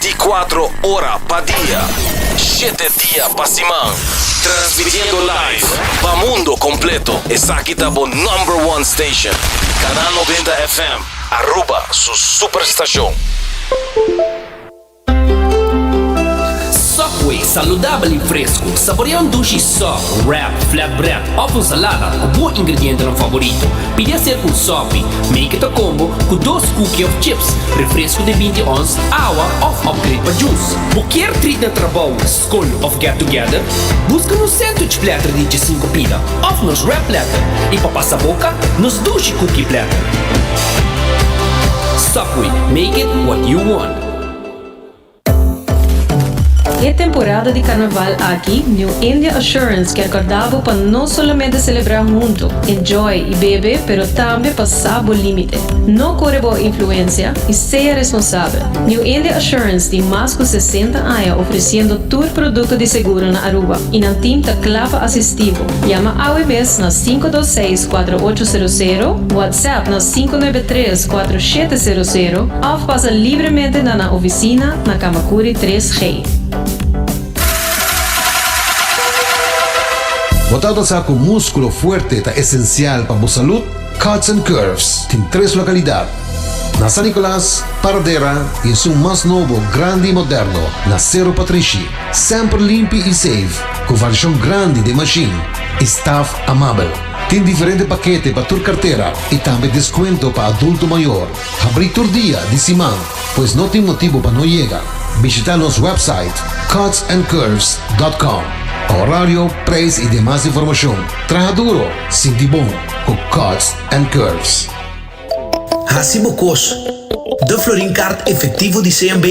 24 ora pa dia, shete dia pa siman. Transmitiendo live pa mundo completo. Esaki ta bo number one station. Canal 90 FM, Aruba su superstacion. Subway, saludabel y fresco. Saborea un dushi sub, wrap, flatbread of un salada cu bo ingredientenan favorito. Pidi acerca un Subway. Make it a combo cu dos cookie of chips, refresco di binti ons, awa of upgrade pa juice. Bo kier treat na trabou, scol of get together? Busca nos sandwich platter di djesinco pida of nos wrap platter y pa pasa boca, nos dushi cookie platter. Subway, make it what you want. E temporada di Carnaval aki, New India Assurance kier corda bo pa no solamente celebra hunto, enjoy y bebe, pero tambe pa sa bo limite. No core bo influencia y sea responsabel. New India Assurance tin mas cu 60 aña ofreciendo tur producto di seguro na Aruba y nan team ta cla pa asisti bo. Yama awe mes na 526 4800, WhatsApp na 593 4700 of pasa libremente na nan oficina na Camacuri 3G. Bo tabata sa cu musculo fuerte ta esencial pa bo salud? Cuts and Curves tin tres localidad, na San Nicolas, Paradera y esun mas nobo, grandi y moderno, na Cerro Patrishi. Semper limpi y safe, cu variacion grandi den machine y staff amabel. Tin diferente pakete pa tur cartera y tambe descuento pa adulto mayor. Habri tur dia di siman, pues no tin motibo pa no yega. Bishita nos website cutsandcurves.com pa horario, prijs y demas informacion. Traha duro, sinti bon cu Cuts and Curves. Hasi bo kos. De Florin Card Efectivo di CMB,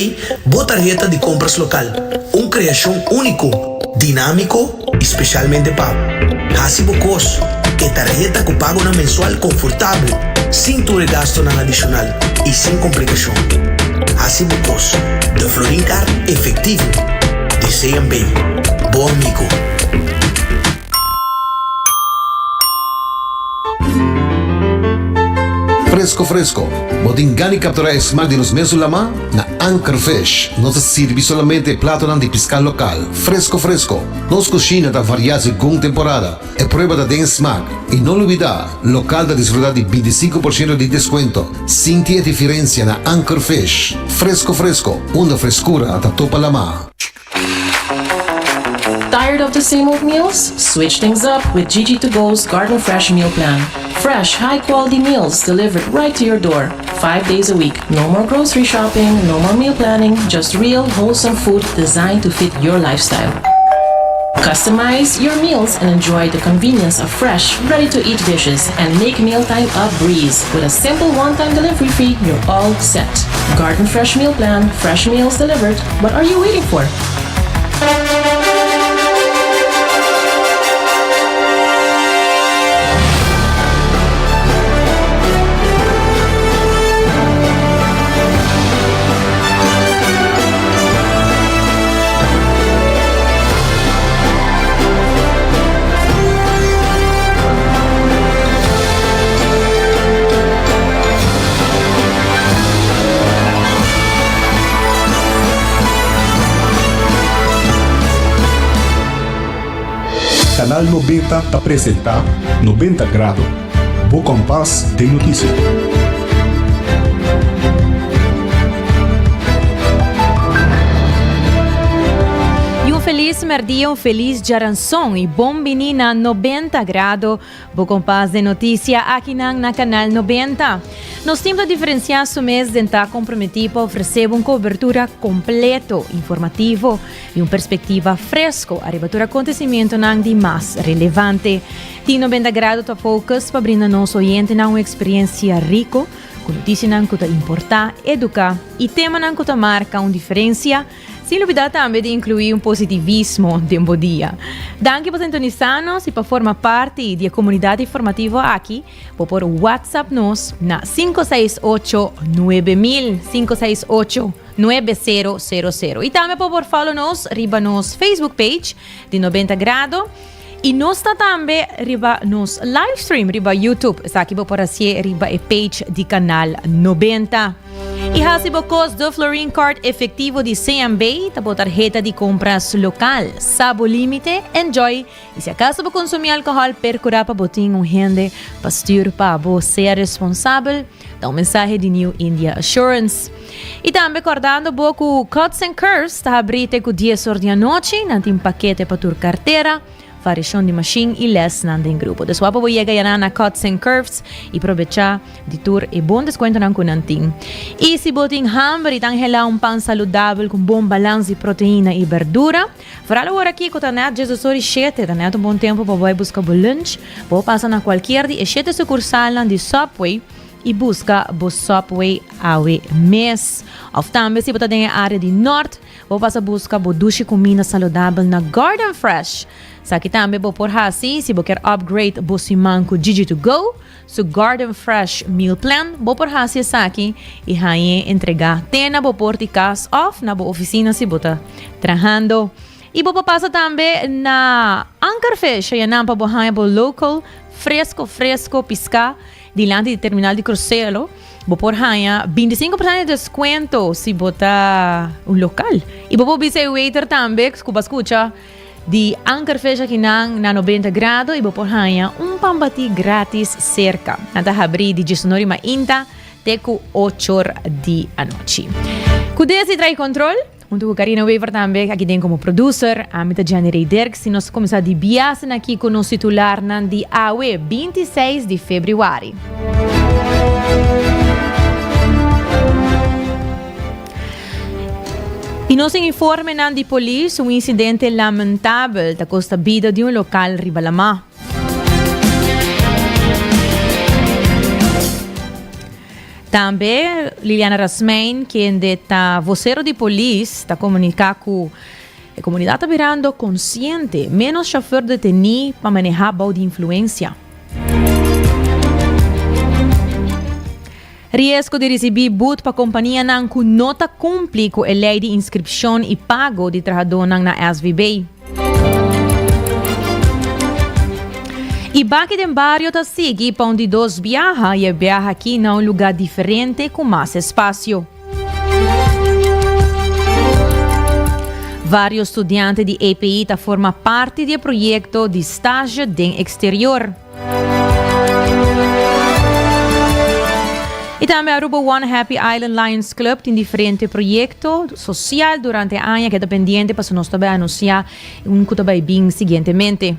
bo tarheta di compras local. Un creacion unico, dinamico y specialmente pa bo. Hasi bo kos. E tarheta cu pagonan mensual confortabel, sin tur e gastonan adicional y sin complicacion. Hasi bo kos. De Florin Card Efectivo di CMB. Bo amigo. Fresco fresco, bo tin gana di captura e smaak di nos mesun lama? Na Anchor Fish nos ta sirbi solamente e platonan di pisca local, fresco fresco. Nos cushina ta varia segun temporada. E prueba ta den e smaak. Y no lubida, local ta disfruta di 25% di descuento. Sinti e diferencia na Anchor Fish. Fresco fresco, unda frescura ta topa lama. Tired of the same old meals? Switch things up with Gigi to Go's Garden Fresh Meal Plan. Fresh, high quality meals delivered right to your door, five days a week. No more grocery shopping, no more meal planning, just real, wholesome food designed to fit your lifestyle. Customize your meals and enjoy the convenience of fresh, ready to eat dishes and make mealtime a breeze. With a simple one time delivery fee, you're all set. Garden Fresh Meal Plan, fresh meals delivered. What are you waiting for? Canal 90 ta presenta 90 Grado, bo kompas den notisia. Y un feliz merdia, un feliz djaranson y bon bini na 90 Grado, Bo kompas den notisia akinan na Kanal 90. Nos tim ta diferensiá su mes den ta komprometí pa ofresé bo un kobertura kompleto, informativo i un perspektiva fresko ariba tur akontesimentonan di mas relevante. Tim 90 Grado ta focus pa brinda nos oyentenan un eksperensia riko ku notisianan ku ta importá, eduká i temanan ku ta marka un diferensia Sin lubida tambe di inclui un positivismo den bo dia. Danki pa sintonisa nos y pa forma parti di e comunidad informativo aki. Bo por WhatsApp nos na 568 9000, 568 9000. Y tambe bo por follow nos riba nos Facebook page di 90 Grado. Y nos ta tambe riba nos livestream riba YouTube. Esaki bo por hacié riba e page di Canal 90. Y haci bo cos De Florin Card efectivo di CMB ta bo tarheta di compras local. Sa bo limite, enjoy y si acaso bo consumi alcohol percura pa bo tin un hende pa stuur pa bo. Sea responsabel ta un mensahe di New India Assurance. Y tambe cordando bo cu Cuts and Curves ta habri te cu dies or di anochi, nan tin pakete pa tur cartera. Variashon di mashin i lèsnan den grupo. Dus wou pa bo yega yaná na Cuts and Curves i probechá di tur e bon deskuentonan ku nan tin. I si bo tin hamber i ta anhelá un pan saludabel ku un bon balans di proteina i berdura, foral awor aki ku ta nèt diesdos or i shete, ta nèt un bon tempu pa bo bai buska bo lunch. Bo pasa na kualkier di e shete sukursalnan di Subway i buska bo Subway awe mes. Òf tambe si bo ta den e área di nòrt, Bo pasa buska bo dushi kuminda saludabel na Garden Fresh. Esaki tambe bo por hasi si bo kier upgrade bo siman ku Gigi to Go, su Garden Fresh Meal Plan. Bo por hasi esaki i hañ'é entregá te na bo por di kas òf na bo ofisina si bo ta trahando. I bo por pasa tambe na Anchor Fish, ayanan pa bo haña bo local fresco fresco piská. Dilanti di terminal di krusero bo por haña 25 por sento di deskuento si bo ta un lokal. I bo por bisa e waiter tambe ku bo a skucha di Anker Fish akinan na 90 grado i bo por haña un pan batí gratis serka. Nan ta habrí di diesunor di mainta te ku ochor di anochi. Ku Desi trae kontrol. Huntu ku Karina Wever tambe aki den komo producer, ami ta Jenny Rey Dirks i nos ta kuminsá di biasen aki ku nos titularnan di awe, 26 di febrüari. I nos tin informenan di polis, un insidente lamentabel ta kosta bida di un lokal riba lamá. Tambe Liliana Rasmijn, kende ta vocero di polis, ta comunica cu e comunidad ta birando consciente, menos chauffeur deteni pa maneha bou di influencia. Riesgo di ricibi but pa companianan cu no ta cumpli cu e ley di inscripcion y pago di trahadonan na SVB. E baki den bario ta sigui pa un di dos biaha y e biaha aki na un luga diferente cu mas espacio. Varios studiante di EPI ta forma parti di e proyecto di stage den exterior. Y tambe Aruba One Happy Island Lions Club tin diferente proyecto social durante aña keda pendiente pasobra nos ta bay anuncia un cu ta bay bin siguientemente.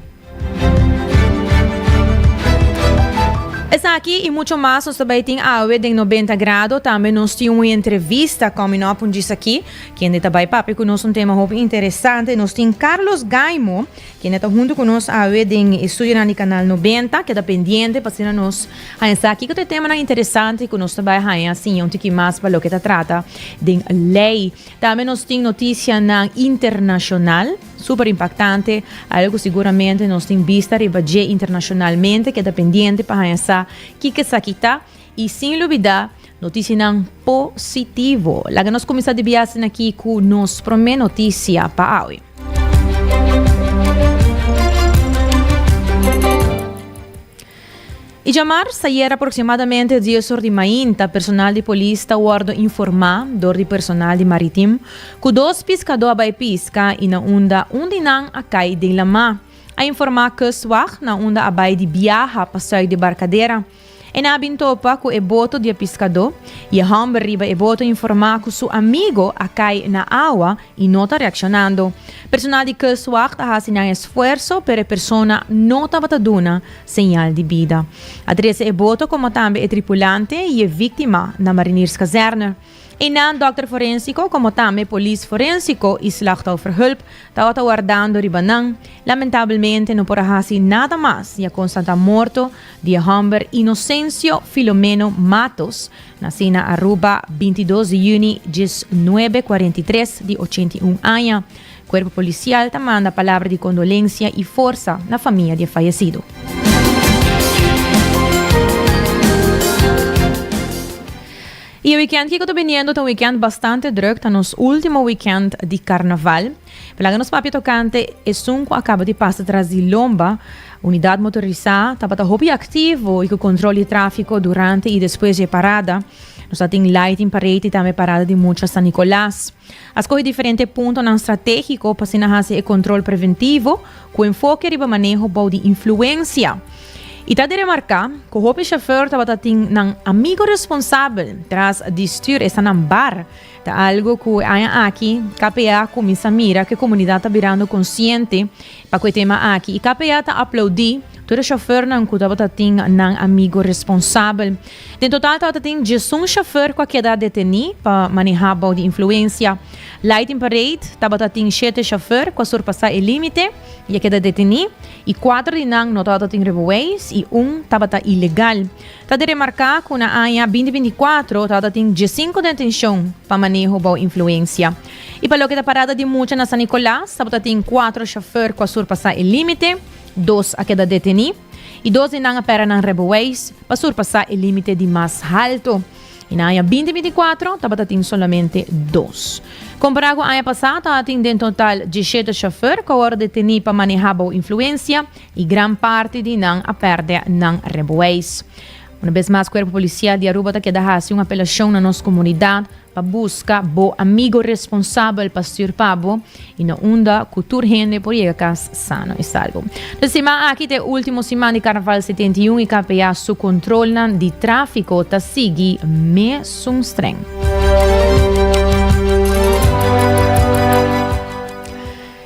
Esaki y mucho mas nos ta bay tin awe den 90 Grado. Tambe nos tin un entrevista coming up un djis aki kende ta bay papia cu nos un tema hopi interesante. Nos tin Carlos Gaimo. Kende ta huntu ku nos awe den e estudionan di Kanal 90, keda pendiente pa asina nos haña sa kiko ta e temanan interesante ku nos ta bai haña siña un tiki mas pa loke ta trata den lei. Tambe nos tin notisianan internashonal super impaktante, algu ku siguramente nos tin bista riba dje internashonalmente, keda pendiente pa haña sa kiko esaki ta i sin lubida notisianan positivo. Laga nos kuminsá di biaha asina aki ku nos promé notisia pa awe. I djamars ayer aproximadamente dies or di mainta personal di polis ta wordo informa dor di personal di Maritim cu dos piscador a bay pisca y na unda un di nan a cay den lama. A informa Kustwacht na unda a bay di biaha pa zuid di Barcadera. E na bin topa ku e boto di e piskadó, i e hòmber riba e boto informá ku su amigo a kai na awa i no ta reakshonando. Personal di Kustwacht a hasi nan esfuerso, pero e persona no tabata duna señal di bida. A trese e boto komo tambe e tripulante i e víktima na Marinierskazerne. Einan dòkter forensiko komo tambe polis forensiko i slachtofferhulp tabata wardando riba nan. Lamentabelmente no por a hasi nada mas i a konstatá morto di e hòmber Inocencio Filomeno Matos, nasí na Aruba 22 di yüni 1943 di 81 aña. Kuerpo polisial ta manda palabra di kondolensia i forsa na famia di e fayesido. I e wikènt kiko ta biniendo ta un wikènt bastante drùk, ta nos último wikènt di karnaval. Pero laga nos papia tokante esun ku a kaba di pasa tras di lomba. Unidat motorisá tabata hopi aktivo i ku kontrol di tráfiko durante i despues di e parada. Nos a tin Lighting Parade y tambe Parada di Mucha San Nicolas. A scoge diferente puntonan strategico pa asina haci e control preventivo cu enfoke riba maneho bou di influencia. Y ta di remarca cu hopi chauffeur tabata tin nan amigo responsabel tras di stuur, esta nan bar. Ta algo cu e aña aki KPA cuminsa mira cu e comunidad ta birando consciente pa cu e tema aki y KPA ta aplaudi tur e chauffeurnan cu tabata tin nan amigo responsabel. Den total tabata tin diesun chauffeur cu a keda deteni pa maneha bou di influencia. Lighting Parade tabata tin shete chauffeur cu a surpasa e limite y a keda deteni y cuater di nan no tabata tin rijbewijs y un tabata ilegal. Ta di remarca cu na aña binti 24 tabata tin diescinco detencion pa maneho bou influencia. Y pa loke ta parada di mucha na San Nicolas tabata tin cuatro chauffeur cu a surpasa e limite, dos a keda deteni y dos di nan a pera nan rijbewijs pa surpasa e limite di mas halto. Y na aña binti 24 tabata tin solamente dos. Compara cu aña pasa tabata tin den total diesshete chauffeur cu a worde deteni pa maneha bou influencia y gran parti di nan a perde nan rijbewijs. Una bes mas Cuerpo Policial di Aruba ta keda haci un apelacion na nos comunidad pa busca bo amigo responsabel pa stuur pa bo y na unda cu tur hende por yega cas sano y salvo. De siman aki ta e ultimo siman di Carnaval 71 y KPA su controlnan di trafico ta sigui mesun streng.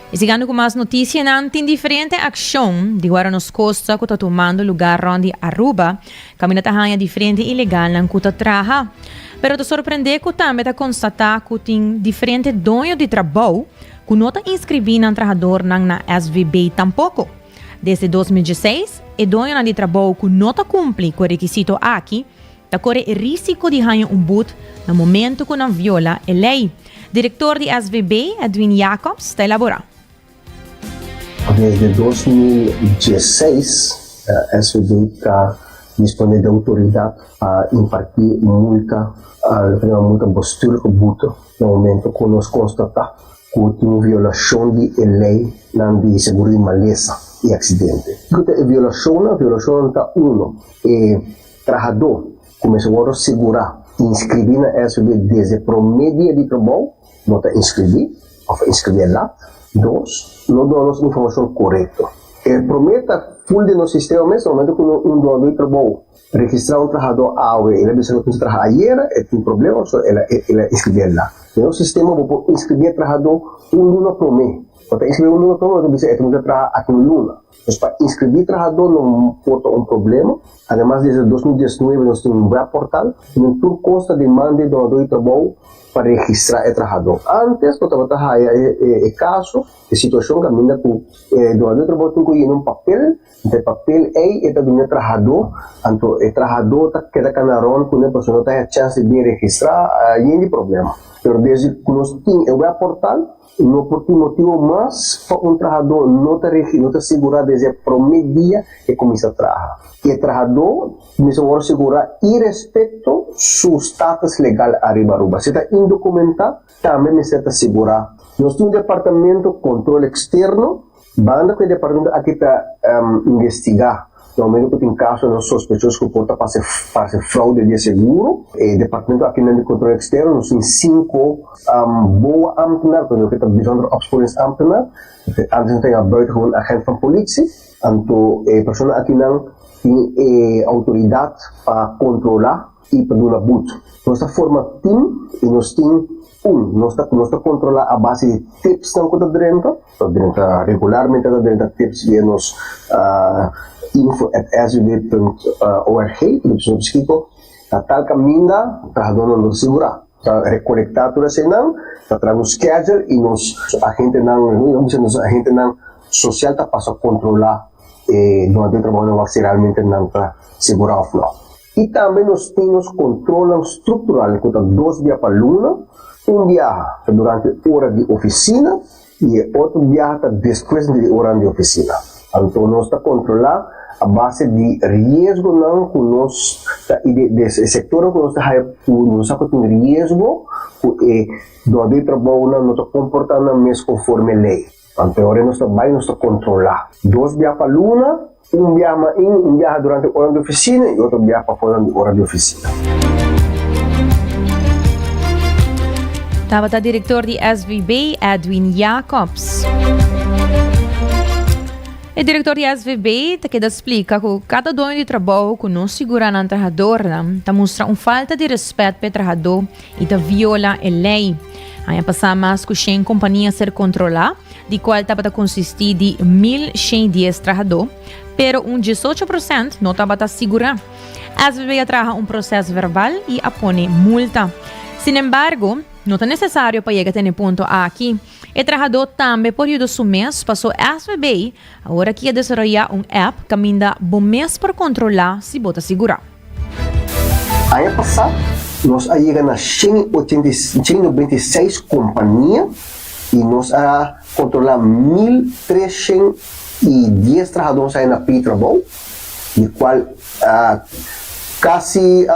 Y sigando cu mas noticianan, tin diferente accion di guarda nos costa cu ta tumando lugar rond di Aruba, caminda ta haya diferente ilegalnan cu ta traha. Pero ta sorprende cu tambe ta constata cu tin diferente doño di trabou cu no ta inscribi nan trahadornan na SVB tampoco. Desde 2016, e doñonan di trabou cu no ta cumpli cu e requisito aki, ta core e risico di haya un boet na momento cu nan viola e ley. Director di SVB, Edwin Jacobs, ta elabora. Desde 2016, SVB ta dispone di autoridad pa imparti multa, loke ta yama multa bestuurlijke boete, na momento cu nos constata cu tin un violacion di e leynan di seguro di malesa y accidente. Kico ta e violacionnan? Violacionnan ta uno, e Trahadó ku mester wòrdu sigurá inskribí na SVB desde promé dia di trabou no ta inskribí òf a inskribí e lat. Dos, no duna nos informashon korekto. E promé ta ful den nos sistema mes, na momento ku un dunadó di trabou registrá un trahadó awe, el a bisa ku e traha ayera, e tin problema, so el a el a inskribí e lat. Den nos sistema bo por inskribí e trahadó un luna promé. Bo ta inskribí un luna promé, bo ta bisa e ta kuminsá traha aki un luna. Pues pa inscribí trahadó no por ta un problema. Ademas desde 2019 nos tin un webportal den tur cos ta demanda e donadó di trabou pa registrá e trahadó. Antes no tabata haya e caso, e situacion caminda cu e donadó di trabou tin cu yena un papel, anto e papel ey e ta duna e trahadó, anto e trahadó ta keda cana rond cune pasobra no ta haya chance di bin registrá, yen di problema. Pero desde cu nos tin e webportal, No por tin motibo mas pa un trahadó no ta regi, no ta sigurá desde e promé dia e kuminsá traha. E trahadó mester wòrdu sigurá irespekto su status legal ariba Aruba. Si e ta indokumentá, tambe mester ta sigurá. Nos tin un departamento kontrol eksterno Banda ku e departamento aki ta investigá na momento ku tin kasonan sospechoso ku por ta pasa parse fraude di e seguro. E departamento aki nan di kontrol eksterno nos tin sinku boa ambtenaar, ku loke ta bijzondere opsporingsambtenaar. Antes nan ta yama buitengewoon agent van politie. Anto e persona akinan tin e outoridat pa kontrolá i pa duna but. Nos ta forma tim i nos tin un nos ta nos ta kontrolá a base di tipsnan ku ta drenta. Ta drenta regularmente ta drenta tips via nos info at svb punt org nos kiko na tal kaminda trahadónan lo sigurá ta rekolektá tur eseinan ta traha un schedule i nos agentenan nos agentenan sosial ta pasa kontrolá e dunadó di trabounan wak si realmente nan ta sigurá òf no. I tambe nos tin nos kontrolnan struktural ku ta dos bia pa luna, un biaha ta durante ora di ofisina i e otro biaha ta despues di oranan di ofisina. Anto nos ta kontrolá a base di riesgonan ku nos ta i di e sektornan ku nos ta haya ku nos sa ku tin riesgo ku e dunadó di trabounan no ta komportá nan mes konforme lei. Anto e ora nos ta bai nos ta kontrolá dos bia pa luna, un biaha main, un biaha durante ora di ofisina i otro biaha pafor di ora di ofisina. Tabata direktor di SVB, Edwin Jacobs. E direktor di SVB ta keda splika ku kada doño di trabou ku no sigurá nan trahadornan ta mustra un falta di rèspèt pa e trahadó i ta viola e lei. Aña pasá mas ku shen kompania ser kontrolá, di kual tabata konsistí di 1110 trahadó, pero un 18% no tabata sigurá. SVB a traha un proses verbal i a pone multa. Sinembargo, no ta nesesario pa yega te n'e punto aki. E trahadó tambe por yuda su mes paso SVB awor aki a desaroyá un app kaminda bo mes por kontrolá si bo ta sigurá. Aña pasá nos a yega na 196 kompania i nos a kontrolá 1310 trahadó nos a na pidi trabou, di kual kasi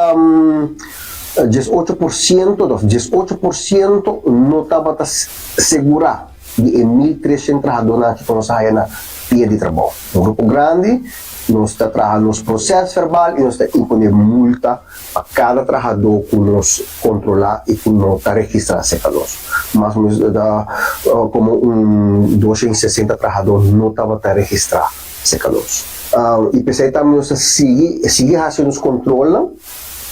18%, 18% no tabata segurá di e 1300 trahadónan aki ku nos a haya na pia di trabou. Un grupo grandi. Nos ta traha nos proces verbal y nos ta impone multa pa cada trahador cu nos controla y cu no ta registra cerca nos. Mas o menos ta como un 260 trahador no tabata registra cerca nos. Y p'esey tambe nos ta sigui sigui haci nos controlnan.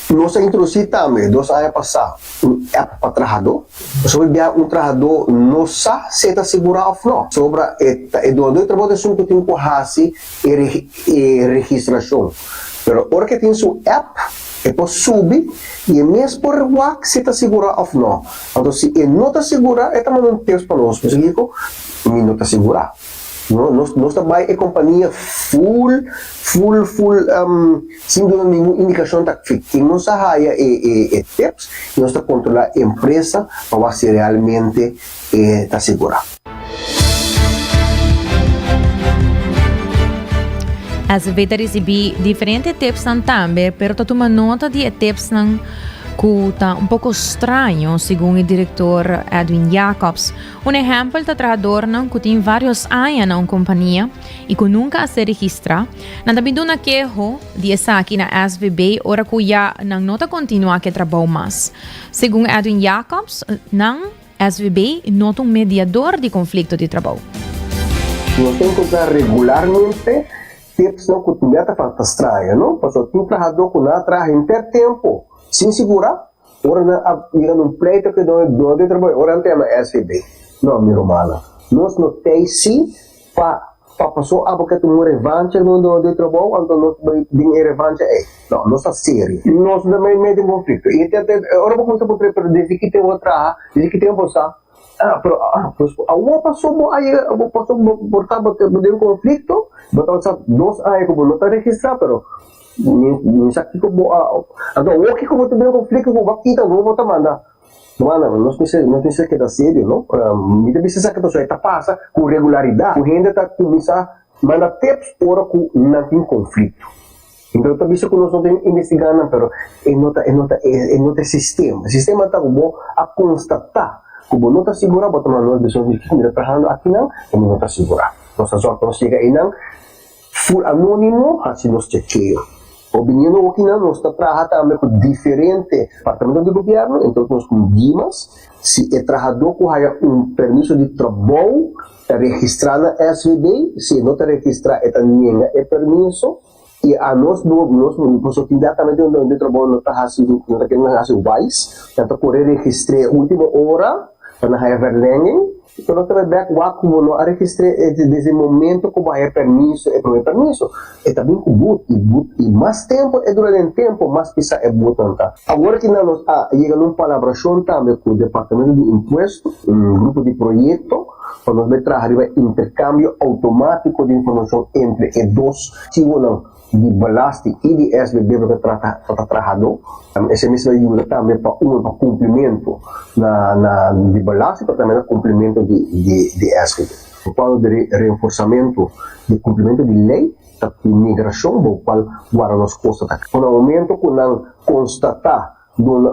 Nos a introduci tambe dos aña pasa un app pa trahadó. Pasobra hopi bia un trahadó no sa si e ta sigurá òf no. Sobra e ta e dunadó di trabou ta esun ku tin ku hasi e e registrashon. Pero ora ku e tin su app e por subi i e mes por wak si e ta sigurá òf no. Anto si e no ta sigurá e ta manda un teks pa nos, nos kiko? Mi no ta sigurá. No, nos, nos ta bai e kompania full, full, full, sin duna ningun indikashon ta ken nos a haya e, e, e tips i nos ta kontrolá e empresa pa wak si realmente e ta sigurá. SV ta risibí diferente tipsnan tambe, pero ta tuma nota di e tipsnan ku ta un poko straño, segun e direktor Edwin Jacobs. Un ehèmpel ta trahadornan ku tin vários aña na un kompania i ku nunka a ser registrá. Nan ta bin duna keho di esaki na SVB ora ku ya nan no ta kontinuá ku e trabou mas. Segun Edwin Jacobs, nan, SVB, no ta un mediador di konflikto di trabou. Nos ta enkontrá regularmente tipsnan ku tin meta pa ta straña, no? Pasobra tin trahadó ku nan a traha henter tempu sin sigurá. Ora nan a yega na un pleito ku e doño doño di trabou, ora nan ta yama SVB. No, mi rumannan, nos no tei si pa pa paso abo ke tuma un revancha riba un doño di trabou, anto nos bai den e revancha ei. No, nos ta serio. Nos no ta mei den konflikto. I te te ora bo kuminsá puntra, pero desde ki tempu bo a traha, desde ki tempu bo sa? Ah, pero ah, pues awor paso bo a yega, bo paso bo por ta bo den un konflikto, bo ta sa dos aña ku bo no ta registrá, pero Mi sa kiko bo a Anto awor kiko bo ta den konflikto ku bo a kita awor bo ta manda Manda nos mester nos mester keda serio no Mi ta bisa esaki pasobra e ta pasa ku regularidat ku hende ta kuminsá manda tips ora ku nan tin konflikto Anto ta bisa ku nos no tin investigá nan pero e no ta e no ta e no ta e sistema e sistema ta ku bo a konstatá ku bo no ta sigurá bo ta manda nos bisa nos kiko mi ta trahando akinan ku mi no ta sigurá nos ta sòrg pa nos yega einan. Full anonimo haci nos chekeo. O biniendo okinan nos ta traha tambe cu diferente departamento di gobierno, entre otro nos cu Dimas. Si e trahador cu haya un permiso di trabou ta registra na SVB, si e no ta registra e ta nenga e permiso y anos nos nos tin bia tambe di trabou no ta haci no ta kere haci wise, nan ta core registre ultimo ora pa nan haya verlenging. Bo no ta bai bek wak ku bo no a registr'é e desde e momento ku bo haña e permiso, e promé permiso. E ta bin ku but i but i mas tempu e dura den tempu mas pisá e butnan ta. Awor ki nan nos a yega na un palabrashon tambe ku Departamento di Impuesto, un grupo di proyekto pa nos bai traha riba interkambio outomátiko di informashon entre e dos archivonan. di belasting i di SBB pa ta trata pa ta trahadó. Esei mester a yuda tambe pa uno pa kumplimentu na na di belasting pero tambe na kumplimentu di di di SBB. Un kuadro di reenforsamentu di kumplimentu di lei ta ku migrashon bou kual guarda nos kosta ta. Na momento ku nan konstatá Duna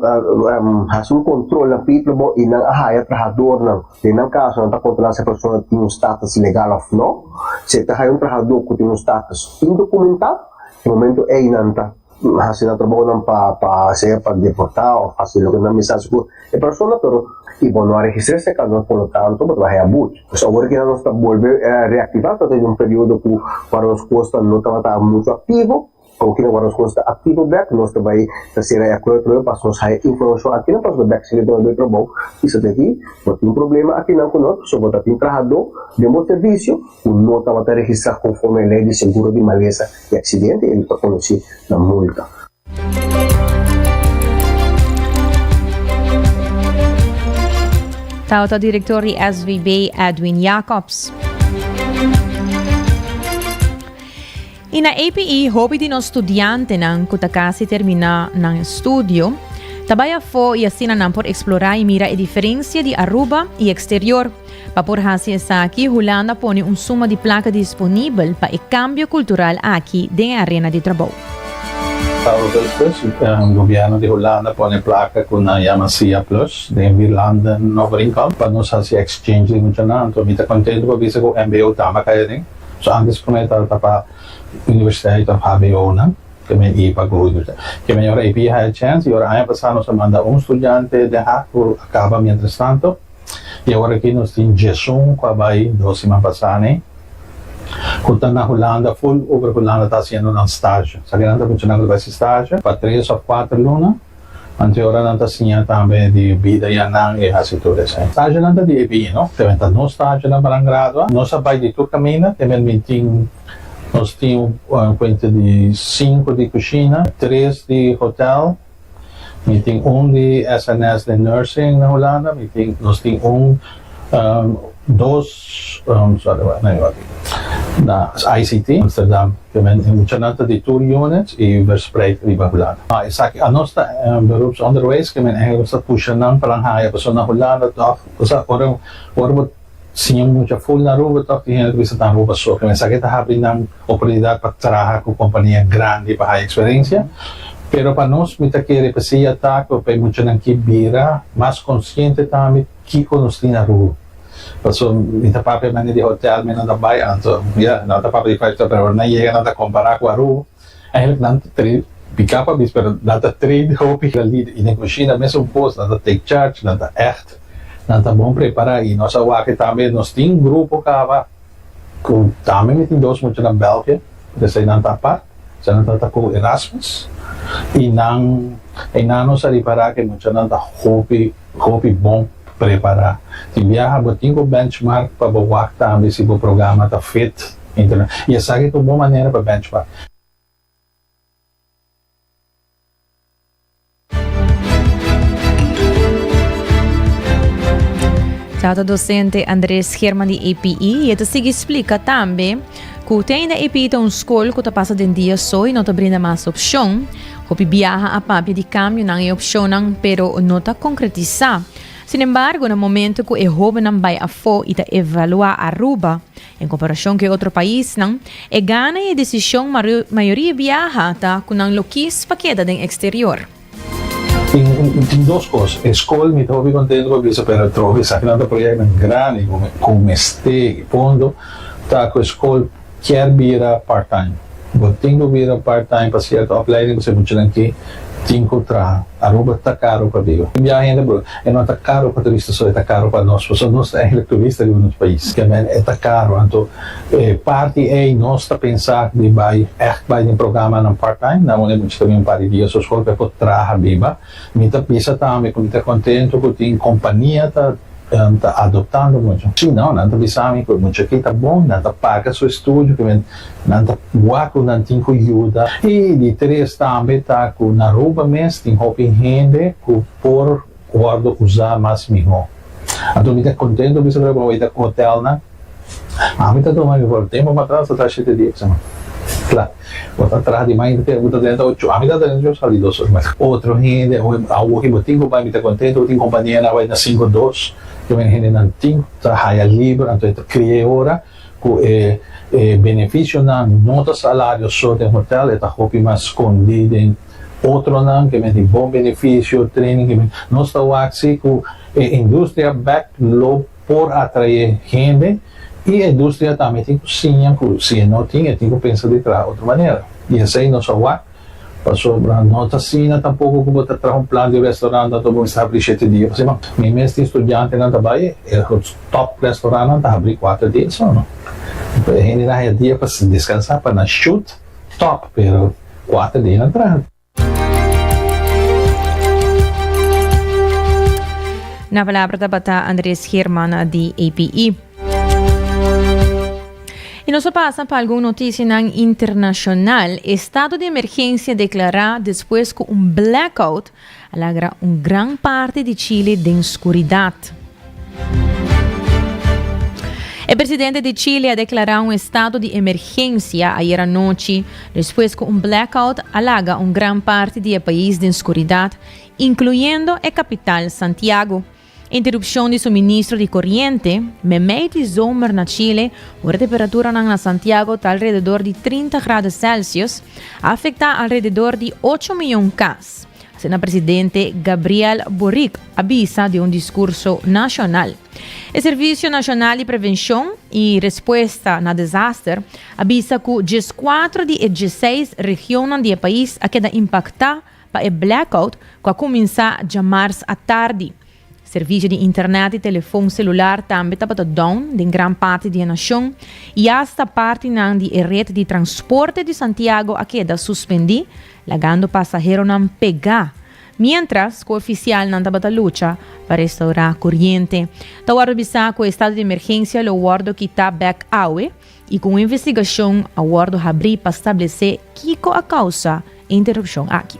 hasi un control na Peterborough y nan a haya trahadornan. Den nan caso nan ta controla si e persona tin un status legal of no. Si e ta haya un trahador cu tin un status indocumenta, e momento ey nan ta. hasi nan trabounan pa pa sea pa deportá òf hasi loke nan mester hasi ku e persona pero i bo no a registr'é serka nos por lo tanto bo ta bai haya but. Pues awor ki nos ta bolbe reaktivá ta den un periodo ku Guarda Costa no tabata muchu aktivo. Awor ki Guarda Costa ta aktivo bek nos ta bai ta sera e akuerdo atrobe pas nos haya informashon akinan pasobra bek si ta bai trabou i sa ta aki bo tin problema akinan ku nos pasobra bo ta tin trahadó den bo servisio ku no tabata registrá konforme e lei di seguro di malesa i aksidente i lo ta konosí na multa. Tabata direktor di SVB Edwin Jacobs. I na APE hopi di nos studiantenan ku ta kasi terminá nan estudio ta bai afó i asina nan por eksplorá i mira e diferensia di Aruba i eksterior. Pa por hasi esaki, Hulanda pone un suma di plaka disponibel pa e kambio kultural aki den e arena di trabou. Pa augustus, gobierno di Hulanda pone plaka ku nan yama sia Plus den Vierlandenovereenkomst pa nos hasi exchange di muchanan. Anto mi ta kontentu pa bisa ku mbo tambe a kai aden. So antes prome tabata pa universiteit of hbo-nan. Ke men i pa go universiteit. Ke men ora AP haya chèns i ora aña pasá nos a manda un studiante Den Haag ku a kaba mientrastanto. I awor aki nos tin djesun ku a bai dos siman pasá ne ku ta na Hulanda ful over Hulanda ta hasiendo nan stage. Sa ke nan ta muchanan ku ta bai hasi stage pa tres òf kuater luna. Anto e ora nan ta siña tambe di bida ya nan e hasi tur esei. Stagenan ta di EPI no. Te men ta nos stagenan pa nan gradua. Nos a bai di tur kaminda. Te men mi tin nos tin un kuenta di sinku di kushina, tres di hotel. Mi tin un di SNS den nursing na Hulanda, mi tin, nos tin un, dos, sorry, na ICT, Amsterdam. Te men e muchanan ta di tur units i verspreid riba Hulanda. No, esaki anos ta beroepsonderwijs, ke men eigenlijk nos ta pusha nan pa nan haya pasobra na Hulanda tòg, osea ora ora bo Siña mucha ful na Aruba tok tin hende ta bisa ta Aruba so. Ke esaki ta habri nan oportunidat pa traha ku kompania grandi pa haya eksperensia. Pero pa nos mi ta kere p'esei a ta ku pa e muchanan ki bira mas konsiente tambe kiko nos tin na Aruba. Paso mi ta papia mende di hotel mi nan ta bai anto ya nan ta papia di five star pero ora nan yega nan ta kompara ku Aruba. Eigenlijk nan ta trade pica pa bis pero nan ta trade hopi la leader y den cushina mesun cos nan ta take charge nan ta echt nan ta bon prepara y nos a wak tambe nos tin grupo caba cu tambe mi tin dos mucha na België pero esey nan ta apart esey nan ta ta cu Erasmus y nan eynan nos a ripara cu e muchanan ta hopi hopi bon prepara tin biaha bo tin cu benchmark pa bo wak tambe si bo programa ta fit. I esaki ta un bon manera pa benchmark. Tata docente Andres German di APE y e ta sigui splica tambe cu te ainda APE ta un school cu ta pasa den dia so y no ta brinda mas opcion. Hopi biaha a papia di cambionan y opcionnan pero no ta concretisa. Sin embargo, na momento cu e hobennan bay afo y ta evalua Aruba, En komparashon ku e otro paisnan, e gana i e desishon mayoria biaha ta ku nan lo kis pa keda den eksterior. Tin dos kos, e skol mi ta hopi kontento pa bisa pero trobe esakinan ta proyektonan grandi ku mester fondo ta ku e skol kier bira part time. Bo tin ku bira part time pa sierto opleiding pasobra muchanan ki tin ku traha. Aruba ta karo pa biba. Tin biaha hende bro, e no ta karo pa turista so, e ta karo pa nos pasobra nos ta eigenlijk turista riba nos pais. Ke men e ta karo. Anto e parti ei nos ta pensa di bai ègt bai den programanan part time na unda mucha ta bin un par di dia so skol pa e por traha biba. Mi ta bisa tambe ku mi ta kontento ku tin kompania ta ta adoptando mucha. Si no, nan ta bisa mi ku e mucha aki ta bon, nan ta paga su estudio, ke men nan ta wak ku nan tin ku yuda. I di tres tambe ta ku na Aruba mes tin hopi hende ku por wòrdu usá mas mihó. Anto mi ta kontento bisa ku bo ta ku hotelnan. Ami ta tuma mi por tempu matras ta traha shete dia pa semana. Kla, bo ta traha di mainta te bo ta drenta ocho, ami ta drenta ocho sali dos ora. Otro hende awo ki bo tin ku bai mi ta kontento bo tin kompanianan a bai na sinku dos, ke men hendenan tin ta haya liber anto e ta kria e ora ku e e benefisionan no ta salario so den hotel e ta hopi mas skondi den otronan ke men tin bon benefisio, training ke men nos ta wak si ku e industria bek lo por atraé hende i e industria tambe tin ku siña ku si e no tin e tin ku pensa di traha otro manera. I esei nos a wak. Pasobra no ta asina tampoko ku bo ta traha un plan di restaurant anto bo mester habri shete dia pa siman. Mi mes tin studiantenan ta bai e top restaurantnan ta habri kuater dia so no. E hendenan haya dia pa deskansa pa nan shoot top pero kuater dia nan traha. Na palabra tabata Andres Geerman di APE. Y nos a pasa pa algun noticianan internacional. Estado di emergencia declara despues cu un blackout a lagra un gran parti di Chile den scuridad. E presidente di Chile a declara un estado di emergencia ayer anochi despues cu un blackout a laga un gran parti di e pais den scuridad, incluyendo e capital Santiago. Interupshon di suministro di koriente, Memei di zomer na Chile, ora e temperaturanan na Santiago ta alrededor di 30 grado Celsius, a afektá alrededor di ocho miyon kas, asina presidente Gabriel Boric a bisa den un diskurso nashonal. E Servisio Nashonal di Prevenshon i Respuesta na Desaster a bisa ku dieskuatro di e diesseis regionnan di e pais a keda impaktá pa e blackout ku a kuminsá djamars atardi. Servisio di internet i telefon selular tambe tabata down den gran parti di e nashon i asta partinan di e ret di transporte di Santiago a keda suspendí, lagando pasaheronan pegá miéntras ku ofisialnan tabata lucha pa restourá koriente. Ta wòrdu bisá ku e estado di emergensia lo wòrdu kitá bèk awe i ku un investigashon a wòrdu habrí pa stablesé kiko a kousa e interupshon aki.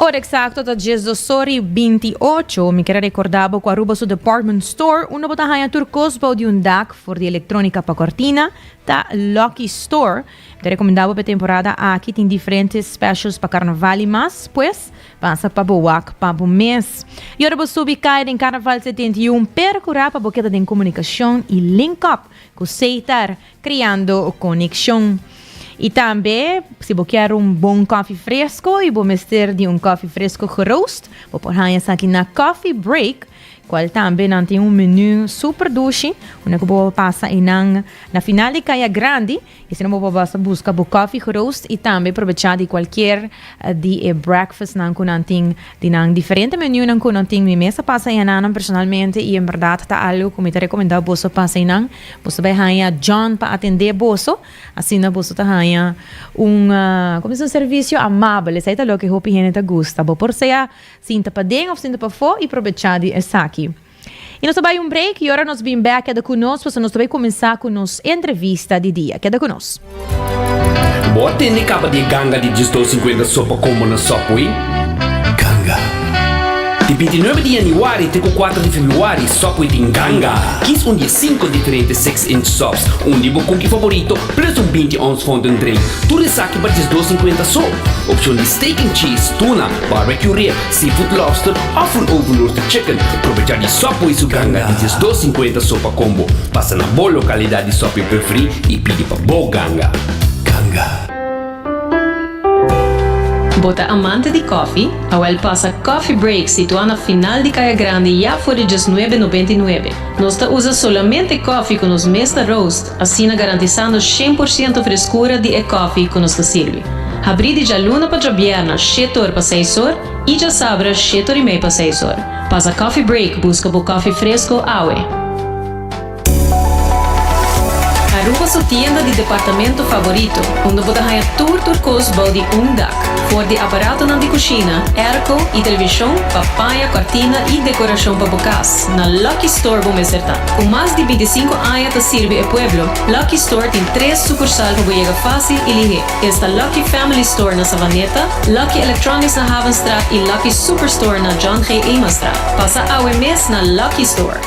Ora eksakto ta 12 or i 28. Mi kier a rekorda bo ku Aruba su department store unda bo ta haña tur kos bou di un dak for di elektronika pa kortina ta Lucky Store. Mi ta rekomenda bo pa e temporada aki tin diferente specials pa karnaval i mas pues Pasa pa bo wak pa bo mes. I ora bo subi kai den Carnaval 71, percura pa bo keda den comunicacion i link up cu Seitar, creando conexion. I tambe, si bo kier un bon koffie fresco i bo mester di un koffie fresco geroost, bo por haña esaki na Coffee Break, cual tambe nan tin un menu super dushi, unda cu bo por pasa einan na final di Caya Grandi. I asina bo por basta buska bo koffie geroost i tambe probechá di kualkier di e breakfastnan ku nan tin, di nan diferente menunan ku nan tin. Mi mes a pasa einan personalmente i en bèrdat ta algu ku mi ta rekomendá boso pasa einan. Boso bai haña John pa atendé boso, asina boso ta haña un, komo se un servisio amabel. Esei ta loke hopi hende ta gusta. Bo por sea sinta paden òf sinta pafó i probechá di esaki. I nos ta bai un break i ora nos bin bek keda ku nos pasobra nos ta bai kuminsá ku nos entrevista di dia. Keda ku nos. Bo a tende kaba di e ganga di 12,50 sopa kombo na Subway? Ganga. Di 29 di yanüari te ku 4 di febrüari Subway tin ganga. Kis un di e sinku diferente 6-inch subs, un di bo cookie favorito plus un 20 ons fountain drink. Tur esaki pa 12,50 so. Opshon di steak and cheese, tuna, barbecue rib, Seafood lobster of un oven roasted chicken. Probecha di Subway su ganga di 12,50 sopa combo. Pasa na bo localidad di Subway preferi y pidi pa bo ganga. Ganga. Bo ta amante di koffie? Awel pasa Coffee Break situá na final di Kaya Grandi ya for di 1999. Nos ta usa solamente koffie ku nos mes ta roast, asina garantisando 100% freskura di e koffie ku nos ta sirbi. Habrí di djaluna pa djabièrna shete or pa seis or i djasabra shete or i mei pa seis or. Pasa Coffee Break buska bo koffie fresco awe. Aruba su tienda di departamento favorito, unda bo ta haña tur tur kos bou di un dak. For di aparatonan di kushina, airco i televishon pa paña, kòrtina i dekorashon pa bo kas, na Lucky Store bo mester ta. Ku mas di 25 aña ta sirbi e pueblo, Lucky Store tin tres sukursal pa bo yega fásil i lihé. Esta Lucky Family Store na Savaneta, Lucky Electronics na Havenstraat i Lucky Superstore na John G. Emanstraat. Pasa awe mes na Lucky Store.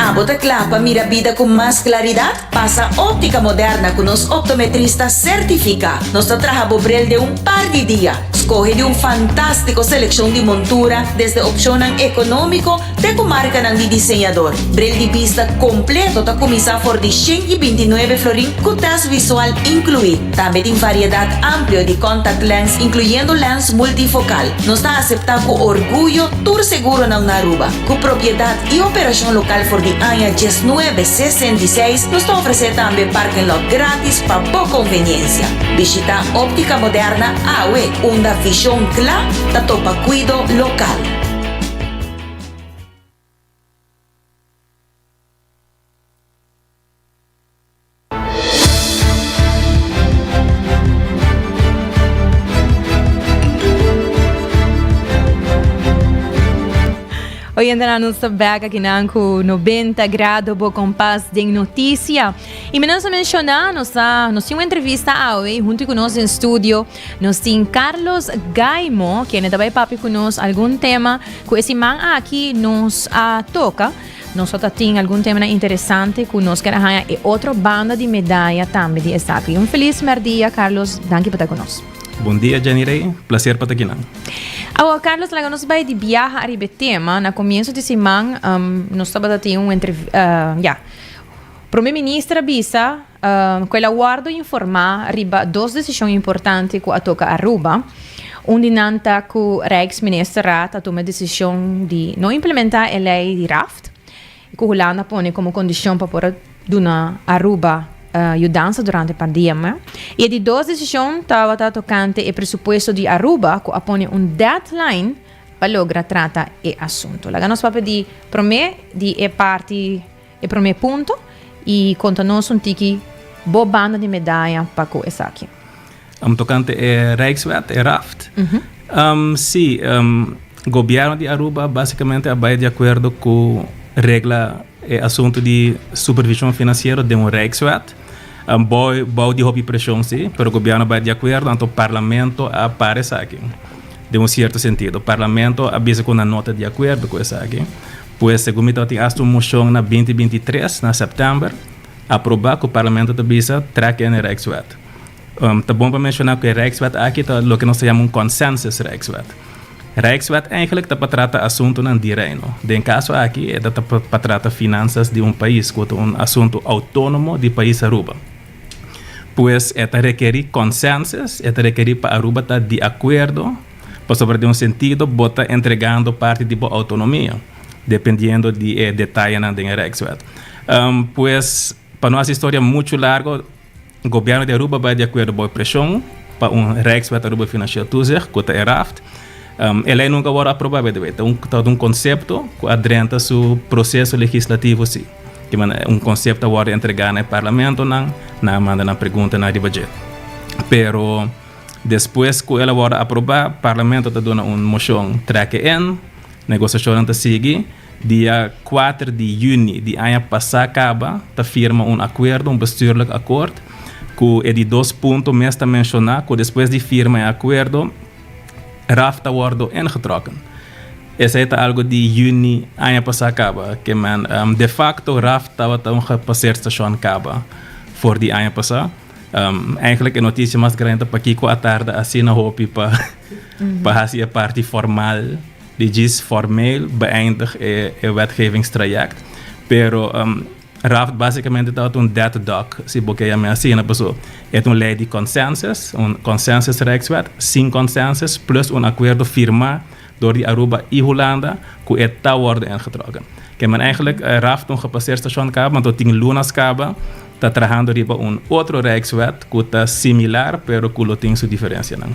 Abo ta kla pa mira bida ku mas klaridat? Pasa Óptica Moderna ku nos optometrista sertifiká. Nos ta traha bo bril den un par di dia. Skohe di un fantástiko selekshon di montura, desde opshonnan ekonómiko te ku markanan di diseñador. Bril di bista kompleto ta kuminsá for di 129 florin ku tèst visual inkluí. Tambe tin variedat amplio di contact lens inkluyendo lens multifokal. Nos ta aseptá ku orguyo tur seguronan na Aruba. Ku propiedat i operashon lokal for di aña 1966, nos ta ofresé tambe parking lot grátis pa bo konveniensia. Bishitá Óptica Moderna awe, unda vishon kla ta topa kuido lokal. Oyentenan nos ta bek akinan ku 90 grado bo kompas den notisia. I mi nos a menshoná nos ta nos tin un entrevista awe huntu ku nos den studio nos tin Carlos Gaimo kende ta bai papia ku nos algun tema ku e siman aki nos a toka. Nos ta tin algun temanan interesante ku nos ker a haña e otro banda di medaya tambe di esaki. Un felis mèrdia Carlos, danki pa ta ku nos. Bon dia Jenny Rey, placer pa ta kinan. Awor Carlos laga nos bai di biaha ariba e tema. Na komienso di siman nos tabata tin un ya, Prome Minister a bisa ku el a wòrdu informá riba dos desishon importante ku a toka Aruba. Un di nan ta ku Rijksministerraad a tuma e desishon di no implementá e lei di raft ku Hulanda a pone komo kondishon pa por a duna Aruba yudansa durante pandemia. I e di dos desishon tabata tokante e presupuesto di Aruba ku a pone un deadline pa logra trata e asuntu. Laga nos papia di promé di e parti. E promé punto, i konta nos un tiki bo banda di medaya pa ku esaki. Tokante e Rijkswet, e Raft. Sí, gobièrnu di Aruba básikamente a bai di akuerdo ku regla e asuntu di supervishon finansiero den un Rijkswet. Bou bou di hopi preshon sí, pero gobièrnu a bai di akuerdo, anto parlamento a para esaki den un sierto sentido. Parlamento a bisa ku nan no ta di akuerdo ku esaki. Pues segun mi tabatin hasta un mocion na 2023 na september aproba cu parlamento ta bisa trek in e Rijkswet. Ta bon pa menciona cu e Rijkswet aki ta loke nos ta yama un consensus Rijkswet. Rijkswet eigenlijk ta pa trata asuntonan di Reino. Den caso aki e ta pa trata finanzas di un pais cu ta un asunto autonomo di pais Aruba. Pues e ta rekeri consensus, e ta rekeri pa Aruba ta di acuerdo. Pasobra den un sentido bo ta entregando parti di bo autonomia, dependiendo di e detayenan den e Rijkswet. Pues, pa no hasi historia muchu largo, Gobierno di Aruba bai di acuerdo bou e presion pa un Rijkswet Aruba Financieel Toezicht, cu ta e RAFT. E ley nunca a worde aproba, by the way. Ta un ta un concepto cu a drenta su proceso legislativo si. Ki manera un concepto a worde entrega na e parlamentonan, nan a manda nan preguntanan riba dje. Pero. Despues ku el a wòrdu aprobá, Parlamento ta duna un moshon trèk e en. Negosiashonnan ta sigui. Dia kuater di yüni di aña pasá kaba ta firma un akuerdo, un bestuurlijk akkoord, ku e di dos punto mes ta menshoná ku despues di firma e akuerdo, RAF ta wòrdu ingetrokken. Esei ta algu di yüni aña pasá kaba. Ke men, de fakto RAF tabata un gepasseerd station kaba for di aña pasá. Eigenlijk e noticia mas grandi ta pakiko a tarda asina hopi pa pa hasi e parti formal di djis formeel beëindig e e wetgevingstraject. Pero RAFT basicamente tabata un dead dog si bo ke yam'e asina paso e ta un ley di consensus, un consensus rijkswet sin consensus plus un acuerdo firma door di Aruba y Hulanda cu e ta wordo ingetrokken. Ke men eigenlijk RAFT ta un gepasseerd station caba, anto tin lunas caba ta trahando riba un otro Rijkswet cu ta similar pero cu lo tin su diferencianan.